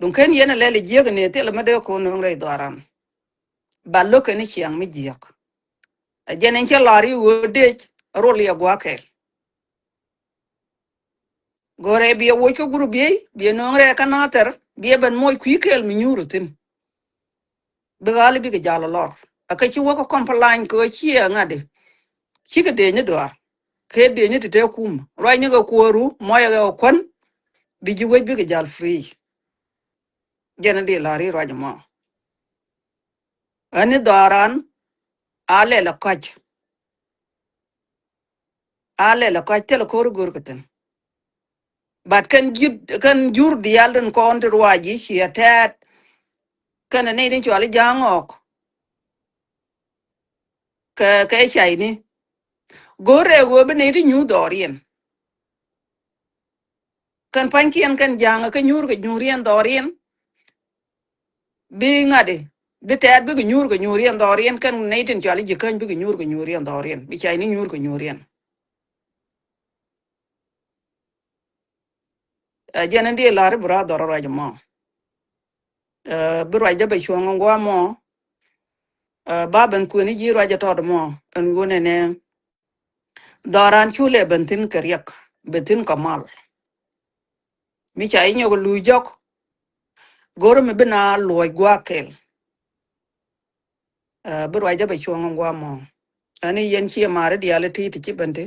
Duŋ ken yɛn lɛl i̱ jiäk ni thilɛ mi dee ko̱r no̱o̱ŋ rɛy dhɔaran. Ba lo̱k kɛn i̱ ciaŋ mi jiäk. Ɛ jɛn in cɛ la̱r i̱ ɣöö dec rol yɛ gua̱a̱k kɛl. Go̱rɛ biɛ woc kä gurup biey, biɛ nööŋ rɛɛ kä nathɛr, biɛ ben moc kui̱ kɛɛl mi nyuur thi̱n. Bi ɣa̱l bikɛ jal lɔr. Ɛ kä ci wäkä complain kɛ ɣöö ciɛ ŋa̱di. Cikɛ dee ni duaar. Kɛ dee ni ti te kum. Ruacni kɛ kuɔru, muɔcɛ kɛ kuän. Bi ji̱ wec bikɛ jal free. Jɛn di la̱r i̱ ruac mɔ. Ɛn ni dhɔaran, a lɛl ɛ kɔc. A lɛl ɛ kɔc thilɛ ko̱r i̱ go̱o̱r kɛ thi̱n. But kɛn jur, kɛn jur diaal tin kɔn ti ruac ji̱ ciɛ tɛɛt. Kɛn ɛ nɛy tin cual i̱ ja̱a̱ŋ ɣɔk. Kɛ, kɛ cayni. Go̱o̱r rɛɛ ɣöö bi nɛy ti nyuur dhɔriɛn. Kɛn pa̱nykiɛn kɛn ja̱a̱ŋ kä nyuur kɛ nyuuriɛn dhɔriɛn. Bi ŋa̱di, bi tɛɛt bikɛ nyuur kɛ nyuuriɛn dhɔriɛn, kɛn nɛy tin cual i̱ ji̱ käny bikɛ nyuur kɛ nyuuriɛn dhɔriɛn, bi cayni nyuur kɛ nyuuriɛn. Ɛ jɛn in di la̱r i̱ brother ruac mɔ. Ɛ, bi ruac dee bɛ cuɔ̱ŋ ŋuam mɔ. Ɛ, ba ben kuɛn i̱ ji̱ ruac ɛ tɔt mɔ, ɛn ɣöö nɛnɛ. Dhɔran cu lɛ ben thi̱n kɛ riɛk, ben thi̱n kɛ mal. Mi ca i̱ nyɔk luc jɔk. Go̱r mi bi na luɔc gua̱a̱k kɛl. Bi ruacdä bɛ cuɔ̱ŋ in guam mɔ. Ani yɛn ciɛ mari diali ti ti ci ben ti.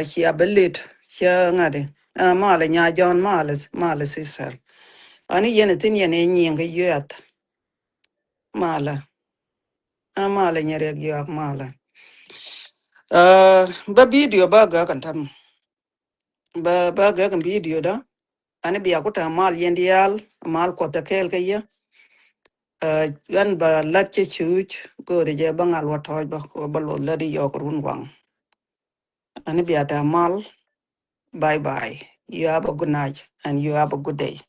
Cia bɛ lit, cia ŋa̱di. Malɛ nya Jɔ̱ɔ̱n, malɛ, malɛ sister. Ani yɛn ithin yɛn inyieŋ kɛ yuɛth. Malɛ. Malɛ nyɛ riɛk yuak malɛ. Bä video bä gäk an tam. Bä, bä gäk in video da. Ani bia ku tɛ mal yɛn diaal, mal kuɔth tɛ kɛɛl kä yɛ. Ɣän bä lat cɛ cuuc, go̱o̱ri jɛ bä ŋal wä tɔɔc bä, bä loth lät i yɔɔk run waŋ. Ani bia tɛ mal. Bye bye. You have a good night and you have a good day.